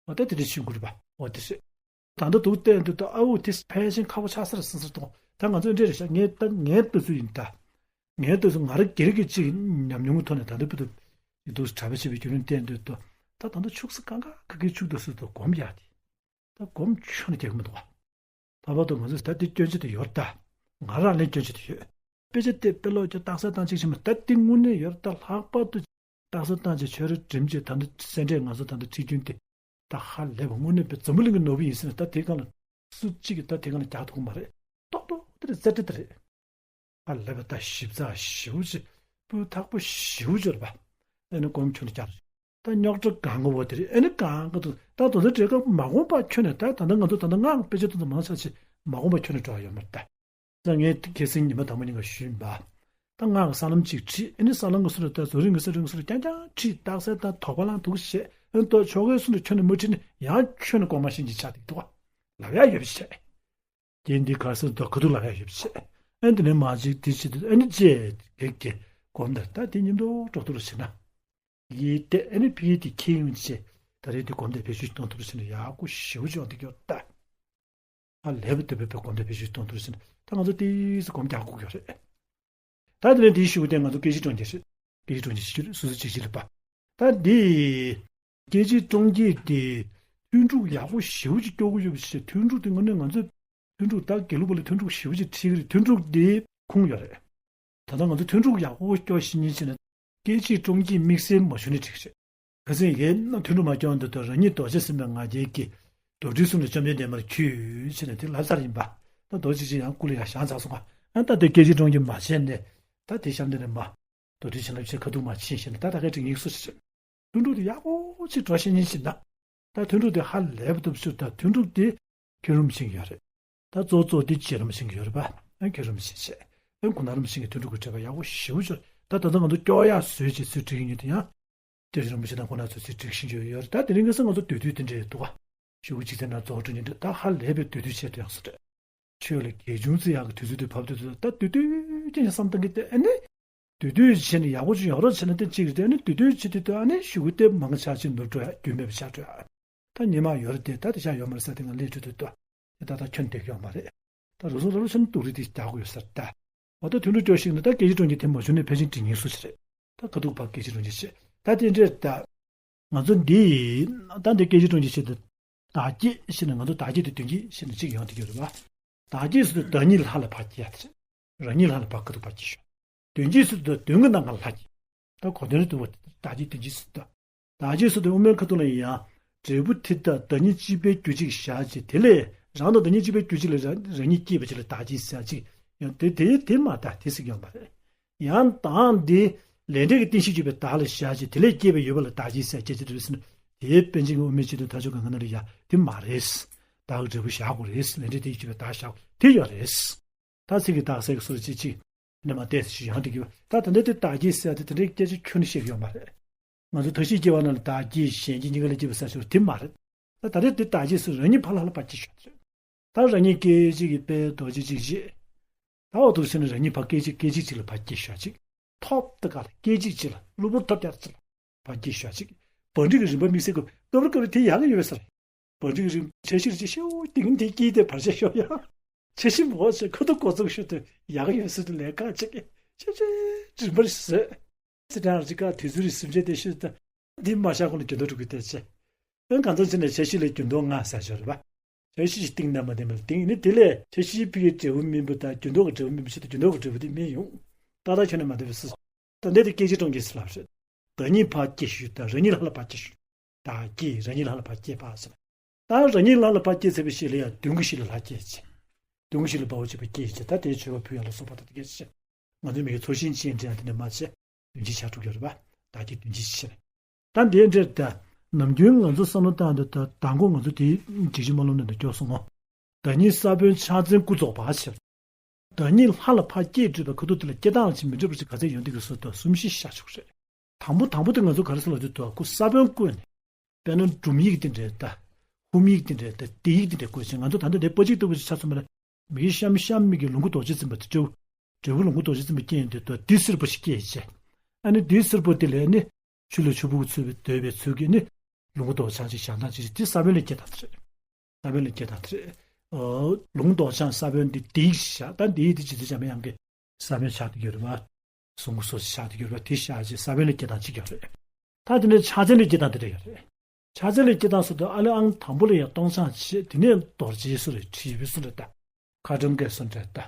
འོ་ད་དེ་འདྲ་བྱུང་དགོས་རེད་པ། འོ་དེ་རེད། ད་ལྟ་འདུག་བལྟས་འདུག་ད་ཨ་འུ་དེ་ཕལ་ཆེར་ཁག་པོ་ཆགས་ས་རེད་བསམ་ས་རེད་དང་། ད་ང་ཚོས་འདྲ་རེད་ཤག་ངས་ད་ངའི་ལྟ་ཚུལ་ཡིན་ད། ངའི་ལྟ་ཚུལ་ང་རང་སྒེར་གྱི་གཅིག་ཉམས་མྱོང་གི་ཐོག་ནས་ད་ལྟ་བུ་དུ་འདུག་གྲྭ་པ་བྱེད་པའི་བརྒྱུད་རིམ་བལྟས་འདུག་ད་ད་ད་ལྟ་ཕྱུགས་ས་གང་ག་ག་གི་ཕྱུགས་འདུག་སུ་དུ་སྒོམ་རྒྱག་དེ། ད་སྒོམ་ཆུ་ནས་རྒྱག་གི་མི་འདུག་བ། ད་བར་དུ་ང་ཚོས་ད་དེ་སྐྱོན་ཆ་དེ་ཡོད་ད། ང་རང་ལ་སྐྱོན་ཆ་དེ་ཡོད། དཔེ་ཆ་དེ་དཔེ་ཀློག་རྒྱུ་རྟགས་གསལ་བཏང་གཅིག་བྱས་མ་ད་དེ་དངོས་གནས་ཡོད་ད་ལྷག་པར་དུ། རྟགས་གསལ་བཏང་བྱས་ཆོས་ར་འགྲིམ་བྱས་ད་ལྟ་སེ་འབྲས་ང་ཚོ་ད་ལྟ་ཁྲིད་རྒྱུན་དེ། ད་ཧ་ལས་པ་དངོས་གནས་པའི་འཛམ་བུ་གླིང་གི་ནོར་བུ་ཡིན་ཟེར་ན་ད་དེ་སྒང་ལ་སུ་གཅིག་གིས་ད་དེ་སྒང་ལ་རྒྱག་ཐུབ་ཀྱི་མ་རེད། ཏོག་ཏོག་དེ་རེད་རྩེ་གྲ་དེ་རེད། ཧ་ལས་པ་ད་ཞིབ་ཚགས་ཞེ་པོ་ཅིག་ སྤུས་དག་པོ་ཞེ་པོ་ཅིག་རེད་པ། ཨ་ནི་སྒོམ་ཁྱོན་ནས་རྒྱག་རེད། ད་རྙོག་དྲ་གང་ག་བོ་དེ་རེད། ཨ་ནི་གང་ག་དུ་ད་དོན་དུ་འབྲས་སྐབས་མ་གོམས་པ་ཁྱོན་ནས། ད་ད་ལྟ་ང་ཚོ་ད་ལྟ་སྔགས་དཔེ་ཆ་དེ་ཚོ་མང་ཆ་ཆེ་མ་གོམས་པ་ཁྱོན་ནས་འགྲོ་བ་ཡོད་མ་རེད་ད། ད་ངས་ཁ་སང་ཉི་མ་དང་པོ་ཉིན་ག་ཞུས་པ། ད་སྔགས་ཀྱི་ས་ལམ་གཅིག་ཁྲིད། ཨ་ནི་ས་ལམ་གྱི་སུ་རེད། ད་རྫོགས་རིམ་གྱི་སུ་རེད། གསུམ་རེད། རྐྱང་རྐྱང་ཁྲིད། རྟགས་གསལ་དང་དོགས་པ་ལངས་འདུག་བཤད། ཨ་ནི་ད་ཆོ་གའི་སུ་རེད། ཁྱོན་ནས་མ་ཁྲིད་ན་ཡང་ཁྱོན་ནས་གོང་མ་བཞིན་གྱི་ཆགས་འདུག་བ། ལབ་ཡ་ཡོད་པ་བཤད། རྒྱན་འདི་ག་རེ་ཟེར་འདུག་ཁ་ཐུག་ལབ་ཡ་ཡོད་པ་བཤད། ཨ་ནི་དེ་ནས་མ་གཅིག་དེ་བྱེད་དུས། ཨ་ནི་བཅས་གེགས་ཀྱི་སྒོམ་དེ་ད་དེ་མཉམ་དུ་འགྲོ་ཐུབ་རུ་བྱེད་ན། ཡིད་དེ་ཨ་ནི་ཕ་གི་དེ་ཁྱེར་ཡོང་བྱས། ད་རེས་དེ་སྒོམ་དེ་བེད་སྤྱོད་གཏོང་ཐུབ་རུ་བྱེད་ན་ཡག་པོ་ཞེ་པོ་ཅིག་ཡོང་གི་ཡོད་ད། ཧ་ལས་པ་དེ་བས་པའི་སྒོམ་དེ་བེད་སྤྱོད་གཏོང་ཐུབ་ཟིན། ད་ང་ཚོ་ཏོག་ཙམ་སྒོམ་རྒྱག་དགོས་ཀྱི་རེད། ད་དེ་ནས་དེའི་གཞུག་དེ་ང་ཚོ་སྐད་ཅིག་སྒྲོན་གྱི་རེད། སྐད་ཅིག་སྒྲོན་གྱི་ཞིག་སོ་སོ་ཅིག་ཅིག་ལ་པ། ད་འདི་སྐད་ཅིག་སྒྲོན་གྱི་དེ་ཐུན་དྲུག་ཡག་པོ་ཞེ་པོ་ཅིག་སྐྱོར་གྱི་ཡོད་པ་ཞིག་ཐུན་དྲུག་དེ་དངོས་གནས་ང་ཚོས་ཐུན་དྲུག་ད་དགེ་ལུགས་པ་ལ་ཐུན་དྲུག་ཞེ་པོ་ཅིག་ཁྲིད་ཀྱི་རེད། ཐུན་དྲུག་དེ་ཁུངས་ཡོད་རེད། ད་ལྟ་ང་ཚོ་ཐུན་དྲུག་ཡག་པོ་སྐྱོར་ཤེས་མཁན་བྱས་ན། སྐད་ཅིག་སྒྲོན་གྱི་དམིགས་བསལ་མ་ཞུ་ནས་འགྲིག་རེད། ཁ་སང་ཡིན་ན་ཐུན་དྲུག་མ་སྐྱོར་འདི་ལྟར་རང་ཉིད་རྡོ་རྗེ་སེམས་དཔའི་ང་རྒྱལ་གྱིས། རྡོར་དྲིལ་གསུམ་ལས་བཅོམ་ལྡན་འདས་མར་འཁྱུད་ཅེས་ནས་དེ་ལབ་ཚར་ཡིན་པ། ད་རྡོ་རྗེ་ཅིག་ཡང་སྐུ་ལ་ཡང་བཞེངས་ཚར་སོང་ང་། ཨ་ད་དེ་སྐད་ཅིག་སྒྲོན་གྱི་མ་བྱས་ནས། ད་དེ་གཤམ་དེ་ནས་མ། རྡོར་དྲིལ་བྱིན་རླབས་ཆེ་ཁ་ཐུག་མ་ཕྱིན་ཞེས་ནས་ད་ད་གའི་དྲི་ངན་སུ་ཞིག་རེད། ཐུན་དྲུག་དེ་ཡག་པོ་ཅིག་འགྲོ་ཤེས་མཁན་ཞིག་ན། ད་ཐུན་དྲུག་དེ་ཧ་ལས་པ་འདུག་ཞུ། ད་ཐུན་དྲུག་དེ་མཁྱེན་རུ་མི་ཤེས་ཀྱི་ཡོད་རེད། ད་གཙོ་གཙོ་དེ་བྱེད་རུ་མི་ཤེས་ཀྱི་ཡོད་རེད་པ། ཨ་མཁྱེན་རུ་མི་ཤེས་བྱས། ཨ་ཁོ་ན་རུ་མི་ཤེས་ཀྱི་ཐུན་དྲུག་གི་འགྲེལ་པ་ཡག་པོ་ཞེ་པོ་ཅིག་ད་ད་ལྟ་ང་ཚོ་སྐྱོར་ཡག་བཟོས་བྱས་ཚུལ་བྲིས་ཀྱི་ཉིད་དེ་ཡང་། སྐྱབས་རྗེ་རིན་པོ་ཆེ་དང་ཁོང་རྣམ་ཚོས་ཚུལ་བྲིས་ཤིང་བརྗོད་ཡོད་རེད། ད་དེ་རིང་ཁ་སང་ང་ཚོ་འདོད་འདོད་དེ་འདྲ་ཡོད་འདུག་བ། ཞུ་གུ་གཅིག་ཚེ་ན་རྫོགས་སྤྲོད་ཉིན་འདྲ་ད་ཧ་ལས་པའི་འདོད་འདོད་བྱས་འདུག་ཡང་སུ་རེད། ཆོས་ལ་གལ་ཆུང་ཙེ་ཡག་གི་དུས་ཚོད་དེ་བབ་དུས་ད་འདོད་འདོད་ཅན་བསམ་བཏང་གི་དེ་ཨ་ནི། འདོད་འདོད་བྱས་ནས་ཡག་པོ་ཅིག་ཡོང་རོགས་བྱས་ན་དེ་གཅིག་རེད། དེ་ཨ་ནི་འདོད་འདོད་བྱེད་དུས་ད་ཨ་ནི་ཞུ་གུ་དེ་མང་ཆགས་ཅིག་ནུབ་འགྲོ་ཡ་རྒྱུས་མེད་པ་ཆགས་འགྲོ་ཡ། ད་ཉི་མ་ཡོད་རེད་དེ་ད་དེ་ཆགས་ཡོད་མ་རེད་ས་དེ་ང་སླེབས་འགྲོ་དུས་ད། དེ་ད་ལྟ་ཁྱོན་བསྡད་ཀྱི་ཡོད་མ་རེད། ད་རུ་སོང་ར་རུ་ཆེན་སྡུག་རི་དེ་རྒྱག་དགོས་ཡོད་ས་རེད་ད། འོ་ད་ཐུན་དྲུག་སྐྱོར་ཤེས་ན་ད་སྐད་ཅིག་སྒྲོན་གྱི་དེ་མ་བྱུང་ན་ཕལ་ཆེར་དྲི་ངན་སུ་ཆེ་རེད། ད་ཁ་ཐུག་ཕར་སྐད་ཅིག་སྒྲོན་གྱི་ཆེ། ད་དེ་འདྲས་ད། ང་ཚོ་འདི། ད་འདི་སྐད་ཅིག་སྒྲོན་གྱི་ཆེད་དུ། བདག་བསྐྱེད་ཞེས་ནས་ང་ཚོ་བདག་བསྐྱེད་དེ་དོན་བསྐྱེད་ཞེས་ནས་གཅིག་ཡོང་བསྡད་ཀྱི་ཡོད་རེད་བ། བདག་བསྐྱེད་ཟེར་དུས་བདག་ཉིད་ལྷ་ལ་ཕར་བསྐྱེད་ཡ་དེ་རེད། རང་ཉིད་ལྷ་ལ་ཕར་ཁ་ཐུག་ཕར་བསྐྱེད་ཞོག་དོན་བསྐྱེད་ཟེར་དུས་དོན་གྱི་རྣམ་ལྔ་ལྷར་བསྐྱེད། ད་གོ་དོན་རེད་འདུག་བ། བདག་བསྐྱེད་དོན་བསྐྱེད་ཟེར་དུས། བདག་བསྐྱེད་ཟེར་དུས་དབུ་མའི་ཁ་ཐུག་ལ་ཡང་། འབྲས་བུ་དེ་དག་བདག་ཉིད་གཅིག་པའི་རྒྱུ་གཅིག་བཞག་ཅིང་དེ་ལས་རང་དང་བདག་ཉིད་གཅིག་པའི་རྒྱུ་གཅིག་ལ་རང་རང་ཉིད་སྐྱེས་པ་གཅིག་ལ་བདག་བསྐྱེད་ཟེར་གཅིག་ཡང་དེ་དེ་དེ་མ་དག་དེ་ཟེར་གྱི་ཡོད་མ་རེད། ཡང་དག་འདི་ལས་འབྲས་ཀྱི་རྟེན་གཞིར་གྱུར་པའི་བདག་ལ་བཞག་ཅིང་དེ་ལས་སྐྱེས་པའི་ཡོད་པ་ལ་བདག་བསྐྱེད་ཟེར་སྐད་ཅིག་རེད་ཟེར་ན། དེའི་པཎ་ཆེན་གྱི་དབུ་མའི་སྤྱི་དོན་མཐའ་དཔྱོད་ཀྱི་ང་ན་རེ་ཡ་དེ་མ་རེད། བདག་གི་འབྲས་བུ་བཞག་དགོས་རེད། ལས་འབྲས་རྟེན་གཞིར་གྱུར་པའི་བདག་བཞག་དེ་ཡོད་རེད། ད་ཚིག་གི་བདག་གསལ་གྱི་སོར་གཅིག་གཅིག་ནས་མ་བལྟས་ཞིག་ཡང་དེ་གི་ད་ད་འདི་དེ་བདག་བསྐྱེད་ཟེར་ཡ་དེ་དེ་འདྲའི་སྐད་ཆ་ཁྱོན་ནས་བཤད་ཀྱི་ཡོད་མ་རེད། ང་ཚོ་མཐའ་བཞིའི་སྐྱེ་བ་རྣམས་ལ་བདག་བསྐྱེད་གཞན་སྐྱེ་གཉིས་ཀ་ལ་སྐྱེ་བ་ཟེར་ཞོར་དེ་མ་རེད། ད་ད་རེས་དེ་བདག་བསྐྱེད་ཟེར་རང་ཉིད་ཕར་ལྷ་ལ་ཕར་བསྐྱེད་ཞོག་ད་རང་ཉིད་སྐད་ཅིག་གིས་དཔལ་རྡོ་རྗེ་གཅིག་བཞེས། ད་འོ་འདུག་ཟེར་ནས་རང་ཉིད་ཕར་སྐད་ཅིག་སྐད་ཅིག་གཅིག་ལ་ཕར་བསྐྱེད་ཞོག་ཅིག་ཐོབ་ད་ག་ལ་སྐད་ཅིག་གཅིག་ལ་གློ་བུར་ཐོབ་རྒྱག་ཅིག་ལ་ཕར་བསྐྱེད་ཞོག་ཅིག་བར་འགྲིག་གི་རིམ་པ་དམིགས་བསལ་གྱི་སྐབས་རེ་སྐབས་རེ་དེ་ཡག་གི་ཡོད་ས་རེད། བར་འགྲིག་གི་རིམ་འཆར་གཞི་རེ་ཅིག་ཤོག་སྟེང་དེ་སྐྱེས་དེ་བར་ཆད་ཤོག་ཡ། འཆར་གཞི་མོ་ཆེ་ཁ་ཐུག་འགོ་བཙུགས་ཤོག་དེ་ཡག་གི་ཡོད་ས་རེད། ལས་ཀ་ཅིག་ཆེ་ཆེ་རིམ་པ་རེ་བཟོས། སི་ཏན་རི་ཀ་དུས་ཚོད་རེ་ཟིན་བྱས་དེ་ཤུལ་དུ་འདི་མ་བཞག་གོང་ལ་འགྱུར་ལྡོག་འགྲོ་གི་དེ་ཆེ། ཨང་གང་ཚང་ཕྱིན་ནས་འཆར་གཞི་ལས་འགྱུར་ལྡོག་ལྔ་ཟེར་ཞོར་རེད་པ། འཆར་གཞི་ཞིག་སྟེང་ན་མ་བསྟན་པ་ལ་སྟེང་ནི་དེ་ལས་འཆར་གཞིའི་ཕི་གའི་འབྲས་བུ་སྨིན་པ་དང་འགྱུར་ལྡོག་གི་འབྲས་བུ་སྨིན་པ་ཞིག་དང་འགྱུར་ལྡོག་གི་འབྲས་བུ་དེ་སྨིན་ཡོང་། ཏག་ཏག་ཁྱོན་ནས་མ་བསྟན་པ་སྲིད། ད་འདི་དེ་སྐད་ཅིག་སྒྲོན་གྱི་ཟེར་ལབ་རེད། བདག་ཉིད་ཕར་བསྐྱེད་ཞུས་དང་རང་ཉིད་ལྷ་ལ་ཕར་བསྐྱེད་ཞུས། བདག་བསྐྱེད་རང་ཉིད་ལྷ་ལ་ཕར་བསྐྱེད་པ་ཟེར། ད་རང་ཉིད་ལྷ་ལ་ཕར་བསྐྱེད་ཚར་བའི་ཤུལ་ལ་ཡང་མདུན་གྱི་ཤུལ་ལ་ལྷ་བསྐྱེད་ཅིག་མདུན་གྱི་ཤུལ་ལ་དཔའ་བོ་གཅིག་པ་བསྐྱེད་ཅིག་ད་དེའི་མཆོད་པ་ཕུལ་ཡ་ལ་སོགས་པ་དང་དེ་གས་ཅིག་ང་ཚོའི་མི་གི་ཚོགས་ཞིང་ཅན་འདྲ་ཡང་དེ་འདྲ་མ་བྱས། བདུན་གྱིས་ཕྱག་དྲུག་ཡོད་རེད་པ། བདག་བསྐྱེད་བདུན་གྱིས་ཕྱག་ད་འདི་འདྲ་ད། ནམ་རྒྱུན་ང་ཚོ་བསམ་བློ་བཏང་དུས་ད་མདང་དགོང་ང་ཚོ་དེ་འཇིགས་བྱེད་སྨོན་ལམ་ནང་དུ་སྐྱོར་སོང་ངོ་། བདག་ཉིད་ས་བོན་ཕྱག་མཚན་སྐུ་རྫོགས་པ་ཞེས། བདག་ཉིད་ལྷ་ལ་ཕར་བསྐྱེད་སྤྲུལ་པའི་ཁ་ཐུག་དེ་ལ་བསྐྱེད་སྟངས་ཅིག་མི་འདྲ་བ་ཞིག་ག་ཚད་ཡོང་འདུག་གི་སོ་དང་གསུམ་བཞི་བཞག་ཆོག་རེད། དང་པོ་དང་པོ་དེ་ང་ཚོ་ག་རེ་ཟེར་ལབ་དུས་ད་ཁོ་ས་བོན་བཀོད་ནས། དཔེར་ན་སྒྲུང་ཡིག་དེ་འདྲའི་ད། ཧུམ་ཡིག་དེ་འདྲའི་ད་དེ་ཡིག་དེ་འདྲའི་བཀོད་ཅིང་ང་ཚོ་ད་ལྟ་དེ་པོ་ཅིག་ལྟ་བུ་ཞིག་ཆགས་སོང་བ་ལ། མི་གཤམ་གཤམ་མིག་གི་ལོངས་སྐུ་རྡོ་རྗེ་འཛིན་པ་དེ་འདྲ་བོ། འབྲས་བུ་ལོངས་སྐུ་རྡོ་རྗེ་འཛིན་པ་སྐྱེས་ཡོང་དུས་ད་དེ་སེར་པོ་ཞིག་སྐྱེས་བྱས། ཨ་ནི་དེ་སེར་པོ་དེ་ལས་ནི། ཆུ་ལ་ཆུ་བུར་ཚུད་པའི་འདོད་པའི་ཚུལ་གྱིས་ནི། ལོངས་སྐུ་རྡོ་རྗེ་འཆང་ཅིག་བཞག་སྟངས་ཅིག་རེད། དེ་ས་བོན་ལས་སྐྱེས་སྟངས་དེ་རེད། ས་བོན་ལས་སྐྱེས་སྟངས་དེ་རེད། ཨོ། ལོངས་སྐུ་རྡོ་རྗེ་འཆང་ས་བོན་འདི་དེ་ཡིག་བཞག་ད་དེ་ཡིག་དེ་ཇི་ལྟར་བྱ་མི་ཡང་གི་ས་བོན་ཆགས་བསྡད་ཡོད་རེད་བ། གཟུངས་སྐུ་སོགས་ཆགས་བསྡད་ཡོད་རེད་བ། དེ་བཞག་རྗེས་ས་བོན་ལས་སྐྱེས་སྟངས་གཅིག་ཡོད་རེད། ད་དེ་ནས་ཕྱག་མཚན་ལས་སྐྱེས་སྟངས་དེ་འདྲ་ཡོད་རེད། ཕྱག་མཚན་ལས་སྐྱེས་སྟངས་སུ་དུ་ཨ་ལེ་ཨང་དང་པོ་ལ་ཡང་སྟོང་ཆང་བྱེད། དེ་ནས་རྡོ་རྗེ་སུ་རེད་བྲིས་པའི་སུ་རེད་ད། ཁ་ཊྭཱཾ་ཀའི་སུ་འདྲ་ད།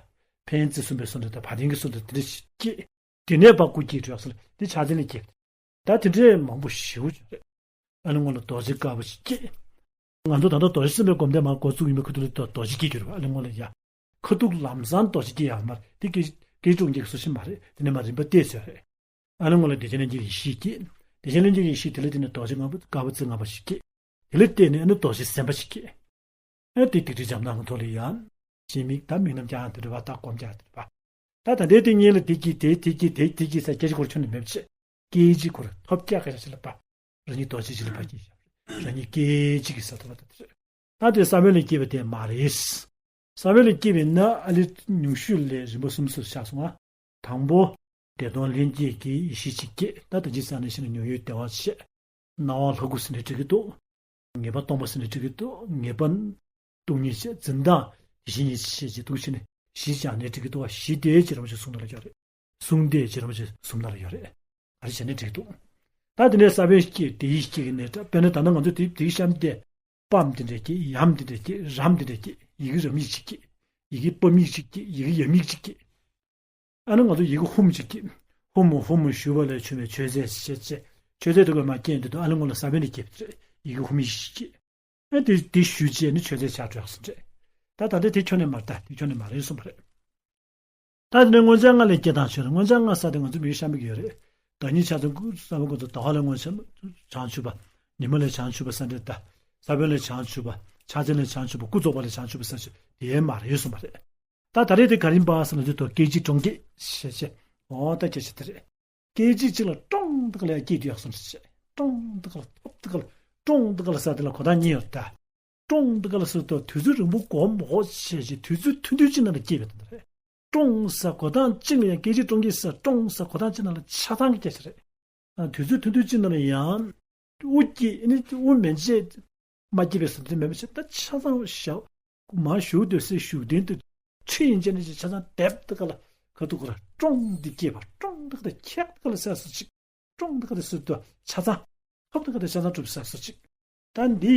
ཕན་ཙི་གསུམ་པའི་སུ་འདྲ་ད་བ་དན་གྱི་སུ་འདྲ་དེ་འདྲ་ཞིག་སྐྱེས། དེ་ནས་ཕར་སྐུ་སྐྱེས་བྲོས་སུ་དེ་ཕྱག་མཚན་ལས་སྐྱེས། ད་དེ་འདྲའི་མང་པོ་ཞེ་པོ་ཅིག་རེད། ཨ་ནི་སྔོན་ལ་རྡོ་རྗེ་དཀར་པོ་ཞིག་སྐྱེས། ང་ཚོ་ད་ལྟ་རྡོ་རྗེ་སེམས་དཔའི་སྒོམ་བཟླས་མར་འགོ་བཙུགས་ཡིན་པའི་ཁུ་ཐུ་ལ་རྡོ་རྗེ་སྐྱེས་གྱུར་པ་ཨ་ནི་སྔོན་ལ་ཡ། ཁ་ཐུག་ལམ་སང་རྡོ་རྗེ་སྐྱེས་ཡག་མར་དེ་སྐད་སྐད་སྒྲུང་སྐྱེས་སུ་ཕྱིན་མ་རེད། དེ་ནས་མར་རིམ་པ་བལྟས་ཟེར་རེད། ཨ་ནི་སྔོན་ལ་བདེ་ཆེན་ལྷན་སྐྱེས་ཀྱི་གཞི་སྐྱེས། བདེ་ཆེན་ལྷན་སྐྱེས་ཀྱི་གཞི་དེ་ལ་བརྟེན་ནས་རྡོ་རྗེ་དཀར་པོ་རྩེ་ལྔ་པ་ཞིག་སྐྱེས། དེ་ལ་བརྟེན་ནས་ཨ་ནི་རྡོ་རྗེ་སེམས་དཔའ་ཞིག་སྐྱེས། ཨ་དེ་སྡིག་སྒྲིབ་འཇོམས་སྟངས་ཀྱི་ཐོག་ལ་ཡང་། ཕྱི་མིག་ད་མིག་རྣམས་ཀྱང་དེ་འདྲ་བ། ད་སྒོམ་ཀྱང་དེ་འདྲ་བ། ད་ད་ལྟའི་དེ་གཉིས་ལ་དེ་སྐྱེས་དེ་དེ་སྐྱེས་དེ་དེ་སྐྱེས་ཟེར་སྐད་ཅིག་ཁོ་རང་ཁྱོན་ནས་མེད་པ་བྱས། སྐད་ཅིག་ཁོ་རང་ཐོབ་རྒྱག་ག་ཞིག་ལ་པ། རང་ཉིད་རྡོ་རྗེ་ཅིག་ལ་པ་སྐྱེས་ཤག་རང་ཉིད་སྐད་ཅིག་གིས་ཟ་ཐུབ་པ་དེ་རེད། ད་དེ་ས་བོན་ལས་སྐྱེས་པ་དེ་མ་རེད། ས་བོན་ལས་སྐྱེས་པ་ཡིན་ན་ཨ་ལི་ཉུང་ཤོས་ལ་རིམ་པ་གསུམ་སུ་ཆགས་སོང་ང་། དང་པོ། བདེ་སྟོང་ལྷན་སྐྱེས་ཀྱི་ཡེ་ཤེས་གཅིག་སྐྱེས། ད་ད་ཅི་ཟེར་ན་ཤེས་ན་མྱོང་ཡུལ་བདེ་བ་བྱས། སྣང་བ་ལྷ་སྐུ་ཟེར་ནས་འགྲིག་གི་འདུག་ངེས་པ་སྟོང་པ་ཟེར་ནས་འགྲིག་གི་འདུག་ངེས་པ་སྟོང་ཉིད་བྱས། འཛིན་སྟངས་ཡེ་ཤེས་ཉིད་བྱས་ཀྱི་འདུག་བྱས་ནས་གཞི་བཞག་ནས་འགྲིག་གི་འདུག་བ། གཞི་དེ་ཅི་རང་བཞིན་གསུང་ན་ལ་ཡོད་རེད། གསུང་དེ་ཅི་རང་བཞིན་གསུང་ན་ལ་ཡོད་རེད། ག་རེ་བྱས་ནས་འགྲིག་གི་འདུག་ད་དེ་ནས་ས་བོན་སྐྱེས། དེ་ཡི་སྐྱེས་ཀྱི་གནས་སྐབས། དཔེར་ན་ད་ལྟ་ང་ཚོ་དེ་དེའི་གཤམ་དེ། པའམ་དེ་འདྲ་སྐྱེས། ཡའམ་དེ་འདྲ་སྐྱེས། རའམ་དེ་འདྲ་སྐྱེས། ཡི་གེ་ར་མ་ཡིག་གཅིག་སྐྱེས། ཡི་གེ་པ་མ་ཡིག་གཅིག་སྐྱེས། ཡི་གེ་ཡ་མ་ཡིག་གཅིག་སྐྱེས། ཨ་ནི་ང་ཚོ་ཡི་གེ་ཧུམ་གཅིག་སྐྱེས། ཧུམ་ཧུམ་ཞུ་བ་ལས་བྱུང་བའི་མཆོད་རྫས་ཞེས་བྱས། མཆོད་རྫས་དེ་ཀ་མར་སྐྱེས་འདུག་ཨ་ནི་སྔོན་ལ་ས་བོན་ལས་སྐྱེས་པ་རེད། ཡི་གེ་ཧུམ་ཡིག་གཅིག་སྐྱེས། ཨ་དེ་དེ་ཞུ་བྱས་ནི་མཆོད་རྫས་ཆགས་འགྲོ་ཡག་སོང་རེད། ད་ད་ལྟ་དེ་ཁྱོན་ནས་མ་རེད། ད་དེ་ཁྱོན་ནས་མ་རེད་གསུངས་པ་རེད། ད་དེ་ནས་མངོན་བྱང་ལྔ་ལས་སྐྱེ་སྟངས་ཆོས་རེད། མངོན་བྱང་ལྔ་ཟེར་དེ་ང་ཚོ་མིའི་ཤ་མིག་ཡོད་རེད། བདག་ཉིད་ཆགས་ཚུལ་ཀུན་བསམ་པ་ཀུན་ཏུ། ཟླ་བ་ལས་མངོན་བྱང་བྱང་ཆུབ་པ། ཉི་མ་ལས་བྱང་ཆུབ་པ་ཟེར་འདྲ་ད། ས་བོན་ལས་བྱང་ཆུབ་པ། ཕྱག་མཚན་ལས་བྱང་ཆུབ་པ། སྐུ་རྫོགས་པ་ལས་བྱང་ཆུབ་པ་ཟེར་ཆོས་དེ་མ་རེད་གསུངས་པ་རེད། ད་ད་རེས་དེ་ག་རེ་ཡིན་པ་ཟེར་ན་དེ་དོ་སྐད་ཅིག་ཀྲོང་སྐད་ཞེས་བྱས། འོ་ད་སྐད་ཆ་དེ་རེད། སྐད་ཅིག་གཅིག་ལ་ཀྲོང་དེ་ཀ་ལ་ཡང་སྐྱེས་བསྡད་ཡག་སོང་ཞེས། ཀྲོང་དེ་ཀ་ལ་ཐོབ་དེ་ཀ་ལ། ཀྲོང་དེ་ཀ་ལ་ཟེར་དེ་ལ་གོ་ཐག་གཉིས་ཡོད་ད། ཀྲོང་དེ་ཀ་ལ་ཟེར་དུས་དུས་ཚོད་རིང་པོ་འགོར་མ་འགོར་བྱས་བྱས་དུས་ཚོད་ཐུང་ཐུང་གཅིག་ནང་ལ་སྐྱེས་པའི་དོན་དག་རེད། ཀྲོང་ཟེར་གོ་ཐག་གཅིག་ལ་ཡང་སྐད་ཅིག་ཀྲོང་སྐད་ཟེར་ཀྲོང་ཟེར་གོ་ཐག་གཅིག་ནང་ལ་ཆ་ཚང་གི་སྐད་ཆ་རེད། ཨ་དུས་ཚོད་ཐུང་ཐུང་གཅིག་ནང་ལ་ཡང་དབུ་སྐྱེས་ནི་དབུ་མེ་ལྕེ་མ་སྐྱེས་པའི་ཟེར་དུས་མེད་པ་ཞིག་ད་ཆ་ཚང་ཞག་མ་བཞུགས་དུས་སེ་བཞུགས་གདན་དུ་ཁྲི་ཡིན་ཅེ་ནི་ཅེ་ཆ་ཚང་དེབ་དེ་ཀ་ལ་ཁ་ཐུག་ཁོ་ལ་ཀྲོང་འདི་སྐྱེས་པ་ཀྲོང་དེ་ཀ་ལ་ཁྱེག་དེ་ཀ་ལ་ཟེར་སོ་ཅིག་ཀྲོང་དེ་ཀ་དེ་ཟེར་དུས་ཆ་ཚང་ཐོབ་དེ་ཀ་དེ་ཆ་ཚང་གྲུབ་ཟེར་སོ་ཅིག་ད་འདི་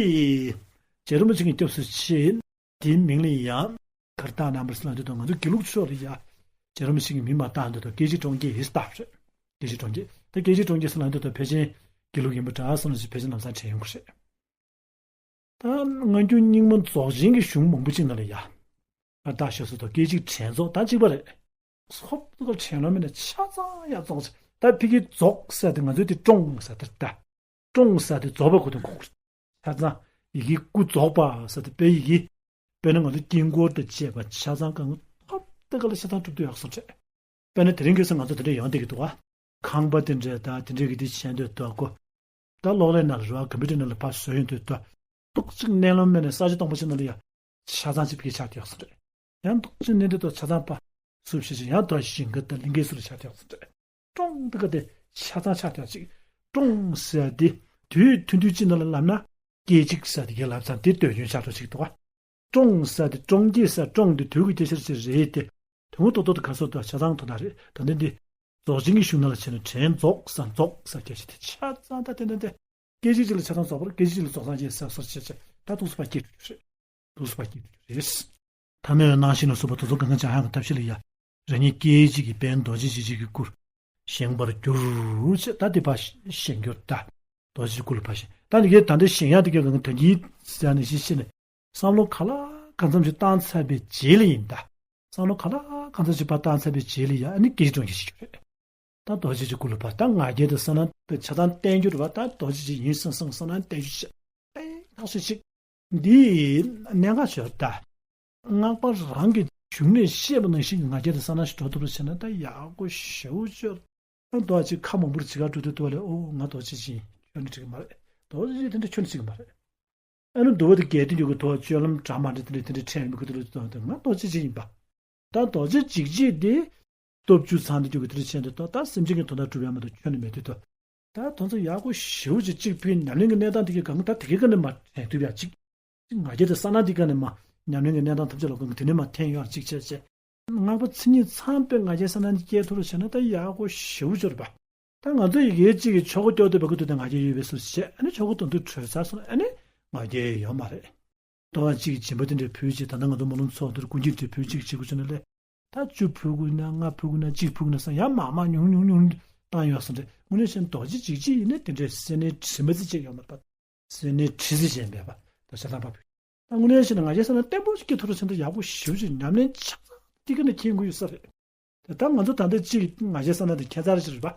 རྗེ་རིན་པོ་ཆེ་གི་སྐྱབས་སུ་མཆི། དེའི་མིང་ལ་ཡང་གར་བཏགས་ན་མར་སྲིད་ལ་འདི་དང་ང་ཚོ་དགེ་ལུགས་ཕྱོགས་ལ་ཡ་རྗེ་རིན་པོ་ཆེ་གི་མིང་མ་བཏགས་འདི་དང་སྐད་ཅིག་ཀྲོང་སྐད་ཡིས་བཏགས་རེད། སྐད་ཅིག་ཀྲོང་སྐད་ད་སྐད་ཅིག་ཀྲོང་སྐད་ཟེར་ལ་འདི་དང་ཕལ་ཆེར་དགེ་ལུགས་ཡིན་པ་འདྲ་བསམ་ལ་ཕལ་ཆེར་ལམ་སང་དྲན་ཡོང་གི་རེད། ད་སྔ་འགྱུར་རྙིང་མ་རྫོགས་ཆེན་གྱི་གཞུང་མང་པོ་ཅིག་ནང་ལ་ཡ། ད་ཞབས་སུ་ཐོག་སྐད་ཅིག་དྲན་རྫོགས་ད་གཅིག་པ་རེད། ཧོབ་ཏུ་དྲན་ལོ་མེད་ན་ཆ་ཚང་ཡ་རྫོགས་ཆེན། ད་ཕ་གི་རྫོགས་ཟེར་དེ་ང་ཚོས་དེ་ཀྲོང་ཟེར་དེ་ད། ཀྲོང་ཟེར་དེ་རྫོགས་པ་གོ་དོན་གོ་གི་རེད། ཆ་ཚང་ཡི་གེ་སྐུ་རྫོགས་པ་ཟེར་དེ་དཔེ་ཡི་གེ། དཔེར་ན་ང་ཚོ་དཀྱིལ་འཁོར་དང་བཅས་པ་ཆ་ཚང་གང་ཧོབ་ཏུ་ག་ལ་ཆ་ཚང་གྲུབ་དུ་ཡག་སོང་རེད། དཔེར་ན་དེ་རིང་ཁ་སང་ང་ཚོ་དེ་འདྲ་ཡོང་བསྡད་ཀྱི་འདུག་ག་ཁང་པ་དེ་འདྲ་དང་དེ་འདྲ་གི་དེ་བྱས་འདུག་དོ་ཀོ། ད་གློག་ཀླད་ནང་ལ་རེད་བ། ཀམ་པུ་ཊར་ནང་ལ་ཕར་བཟོས་ཡོང་དུས་དོ། ཏོག་ཙམ་མནན་ལམ་མེད་ནས་ས་ཆ་སྟོང་པ་ཞིག་ནང་ལ་ཡ། ཆ་ཚང་ཅིག་ཕ་གི་ཆགས་བསྡད་ཡོད་ས་རེད། ཡང་ཏོག་ཙམ་མནན་དུས་དོ་ཆ་ཚང་པ། སུ་ཕྱི་ཕྱི་ཡང་དོ་ཞིང་ཁ་དང་གླིང་གའི་སུ་ལ་ཆགས་བསྡད་ཡོད་ས་རེད། ཀྲོང་འདི་ག་དེ་ཆ་ཚང་ཆགས་བསྡད་ཅིག་ཀྲོང་ཟེར་དེ་དུས་ཐུང་ཐུང་ཅིག་ནང་ལ་ལབ་ན། སྐད་ཅིག་ཟེར་དེ་གའི་ལབ་ཙང་དེ་ལྟོས་ཡོན་ཆགས་འགྲོ་ཅིག་འདུག་ག་ཀྲོང་ཟེར་དེ་ཀྲོང་སྐད་ཟེར་ཀྲོང་དེ་དུས་ཀྱི་སྐད་ཆ་ཞིག་རེད་དེ། དོན་ངོ་ཏོག་ཏོག་ཏུ་ག་སོགས་དང་ཆ་ཚང་དོ་ན་རེད། ད་ནི་འདི། རྫོགས་ཆེན་གྱི་གཞུང་ནང་ལ་བྱས་ན་དྲན་རྫོགས་ཟེར་རྫོགས་ཟེར་སྐད་ཆ་དེ་ཆ་ཚང་ད་ཏན་ཏན་ཏན། སྐད་ཅིག་གཅིག་ལ་ཆ་ཚང་རྫོགས་པར་སྐད་ཅིག་གཅིག་ལ་རྫོགས་སངས་རྒྱས་ཟེར་སོགས་བྱས་བྱས་ད་ཐུགས་སུ་ཕར་སྐྱེས་འགྲོ་རྒྱུ་རེད། ཐུགས་སུ་ཕར་སྐྱེས་འགྲོ་རྒྱུ་རེད། ཐ་མལ་པའི་སྣང་ཞེན་ལ་སོགས་པ་དེ་ཚོ་གང་གང་བྱང་ཡག་གི་ཐབས་ཤེས་ལ་ཡ། རང་ཉིད་སྐད་ཅིག་གིས་དཔལ་རྡོ་རྗེ་འཇིགས་བྱེད་ཀྱི་སྐུར་བཞེངས་པར་གྱུར་ཅེས་ད་དེ་ཕར་བཞེངས་རྒྱུར་ད། རྡོ་རྗེ་སྐུ་ལ་ཕར་བཞེངས། ད་འདི་གའི་ད་ལྟ་བཞེངས་ཡག་དེ་གའི་གང་ད་གིན་ཟེར་ནས་ཤེས་ཤེས་ནས། བསམ་བློ་ག་ལ་གང་འཚམ་ཞིག་བཏང་ཚར་བའི་རྗེས་ལ་ཡིན་ད། བསམ་བློ་ག་ལ་གང་འཚམ་ཞིག་ཕར་བཏང་ཚར་བའི་རྗེས་ལ་ཡ་ཨ་ནི་སྐད་ཅིག་ཀྲོང་སྐད་ཞིག་རེད། ད་རྡོ་རྗེ་ཅིག་སྐུ་ལ་ཕར་ད་ང་རྒྱལ་དང་བསམ་ན་ཆ་ཚང་བསྟན་རྒྱུ་རེད་བ། ད་རྡོ་རྗེ་ཅིག་ཡིན་བསམ་བསམ་བསམ་ན་བསྟན་རྒྱུ་ཞིག་ཨེ་ཁག་ཤས་ཤིག་འདི་གནད་འགག་ཆེ་བ་ད། སྔགས་པ་རང་གི་གཞུང་ནས་བཤད་པ་ནང་བཞིན་གྱི་ང་རྒྱལ་དང་བསམ་ན་ཞིག་འགྲོ་ཐུབ་པ་བྱས་ན་ད་ཡག་པོ་ཞེ་པོ་ཅིག་ད་རྡོ་རྗེ་ཁ་མང་པོར་ཇི་ག་འགྲོ་དུས་དུ་བ་ལས་ཨོ་ང་རྡོ་རྗེ་ཅིག་ཡིན་ཁྱོད་ནི་འགྲིག་གི་མ་རེད། རྡོ་རྗེ་དེ་འདྲ་ཁྱོད་ནི་འགྲིག་གི་མ་རེད། ཨ་ནི་འདུལ་བ་དེ་གལ་ཏེ་འཇུག་གི་ཐོག་སྤྱོད་ལམ་འདྲ་མ་འདྲ་དེ་འདྲ་དེ་འདྲ་ཕྲན་མི་དགོས་དེ་འདྲ་དོན་དེ་ང་རྡོ་རྗེ་ཅིག་ཡིན་པ། ད་རྡོ་རྗེ་འཇིགས་བྱེད་དེ། སྟོབས་བཅུ་ཚང་དུ་འཇུག་གི་དེ་འདྲ་ཕྱིན་དུ་ད་ད་སེམས་ཅན་གྱི་དོན་དག་སྒྲུབ་ཡ་མ་གཏོགས་ཁྱོན་ནས་མེད་དུས་ད། ད་དོན་ཚོ་ཡག་པོ་ཞེ་པོ་ཅིག་གཅིག་ཕུལ་ཉམས་ལེན་གྱི་གནས་སྟངས་དེ་གའི་གང་ད་དེ་གའི་ཀ་ནས་མ་དྲན་ཐུབ་ཡ་གཅིག་ང་རྒྱལ་དེ་ས་ན་དེ་ཀ་ནས་མ་ཉམས་ལེན་གྱི་གནས་སྟངས་ཐམས་ཅད་ལ་གང་དེ་ནས་མ་འཐེན་ཡོང་ཡ་གཅིག་བྱས་བྱས། སྔགས་པ་མཚན་ཉིད་ཚང་པའི་ང་རྒྱལ་ས་ན་ནི་སྐྱེ་ཐུབ་རུ་བྱས་ན་ད་ཡག་པོ་ཞེ་པོ་ཅིག་རེད་པ། ད་ང་ཚོ་ཡི་གེ་གཅིག་གི་ཆོ་ག་སྐྱོར་དུ་བ་ཀུ་ཏུ་དང་ང་རྒྱལ་ཡོད་པའི་སུ་བྱས་ཨ་ནི་ཆོ་ག་དོན་དུ་གྲོལ་ཚར་སོང་ཨ་ནི་ང་རྒྱལ་ཡོད་མ་རེད། ལྟོ་བ་གཅིག་གི་སྦྱིན་པ་དེ་འདྲའི་ཕུལ་ཅིག་ད་ལྟ་ང་ཚོ་སྨོན་ལམ་ཚོགས་འདིར་ཀུན་སྤྱོད་དེ་ཕུལ་ཅིག་བྱེད་དགོས་བྱུང་ན་ལས། ད་བཅུ་ཕུལ་དགོས་ན་ལྔ་ཕུལ་དགོས་ན་གཅིག་ཕུལ་དགོས་ན་ས་ཡང་མང་མང་ཉུང་ཉུང་ཉུང་བཏང་ཡོད་སོང་རེད། དངོས་གནས་བཤད་ན་རྡོ་རྗེ་འཇིགས་བྱེད་ཡིན་ན་དེ་འདྲའི་སེར་སྣའི་དྲི་མ་ཙི་བྱས་ཡོད་མ་རེད་པ། སེར་སྣའི་དྲི་ཙི་བྱས་མེད་པ་ད་ཤ་ཚང་པ་ཕུལ། ད་དངོས་གནས་བཤད་ན་ང་རྒྱལ་ས་ན་བརྟན་པོ་ཞིག་སྐྱེ་ཐུབ་ར་ཆེན་ད་ཡག་པོ་ཞེ་པོ་ཅིག་ཉམས་ལེན་ཆགས་ཚང་དེ་ག་ནས་མཁྱེན་དགོས་ཡོད་ས་རེད། དེ་ད་ང་ཚོ་ད་ལྟ་གཅིག་ང་རྒྱལ་ས་ན་དེ་ཁྱད་མཚར་ཅིག་རེད་པ།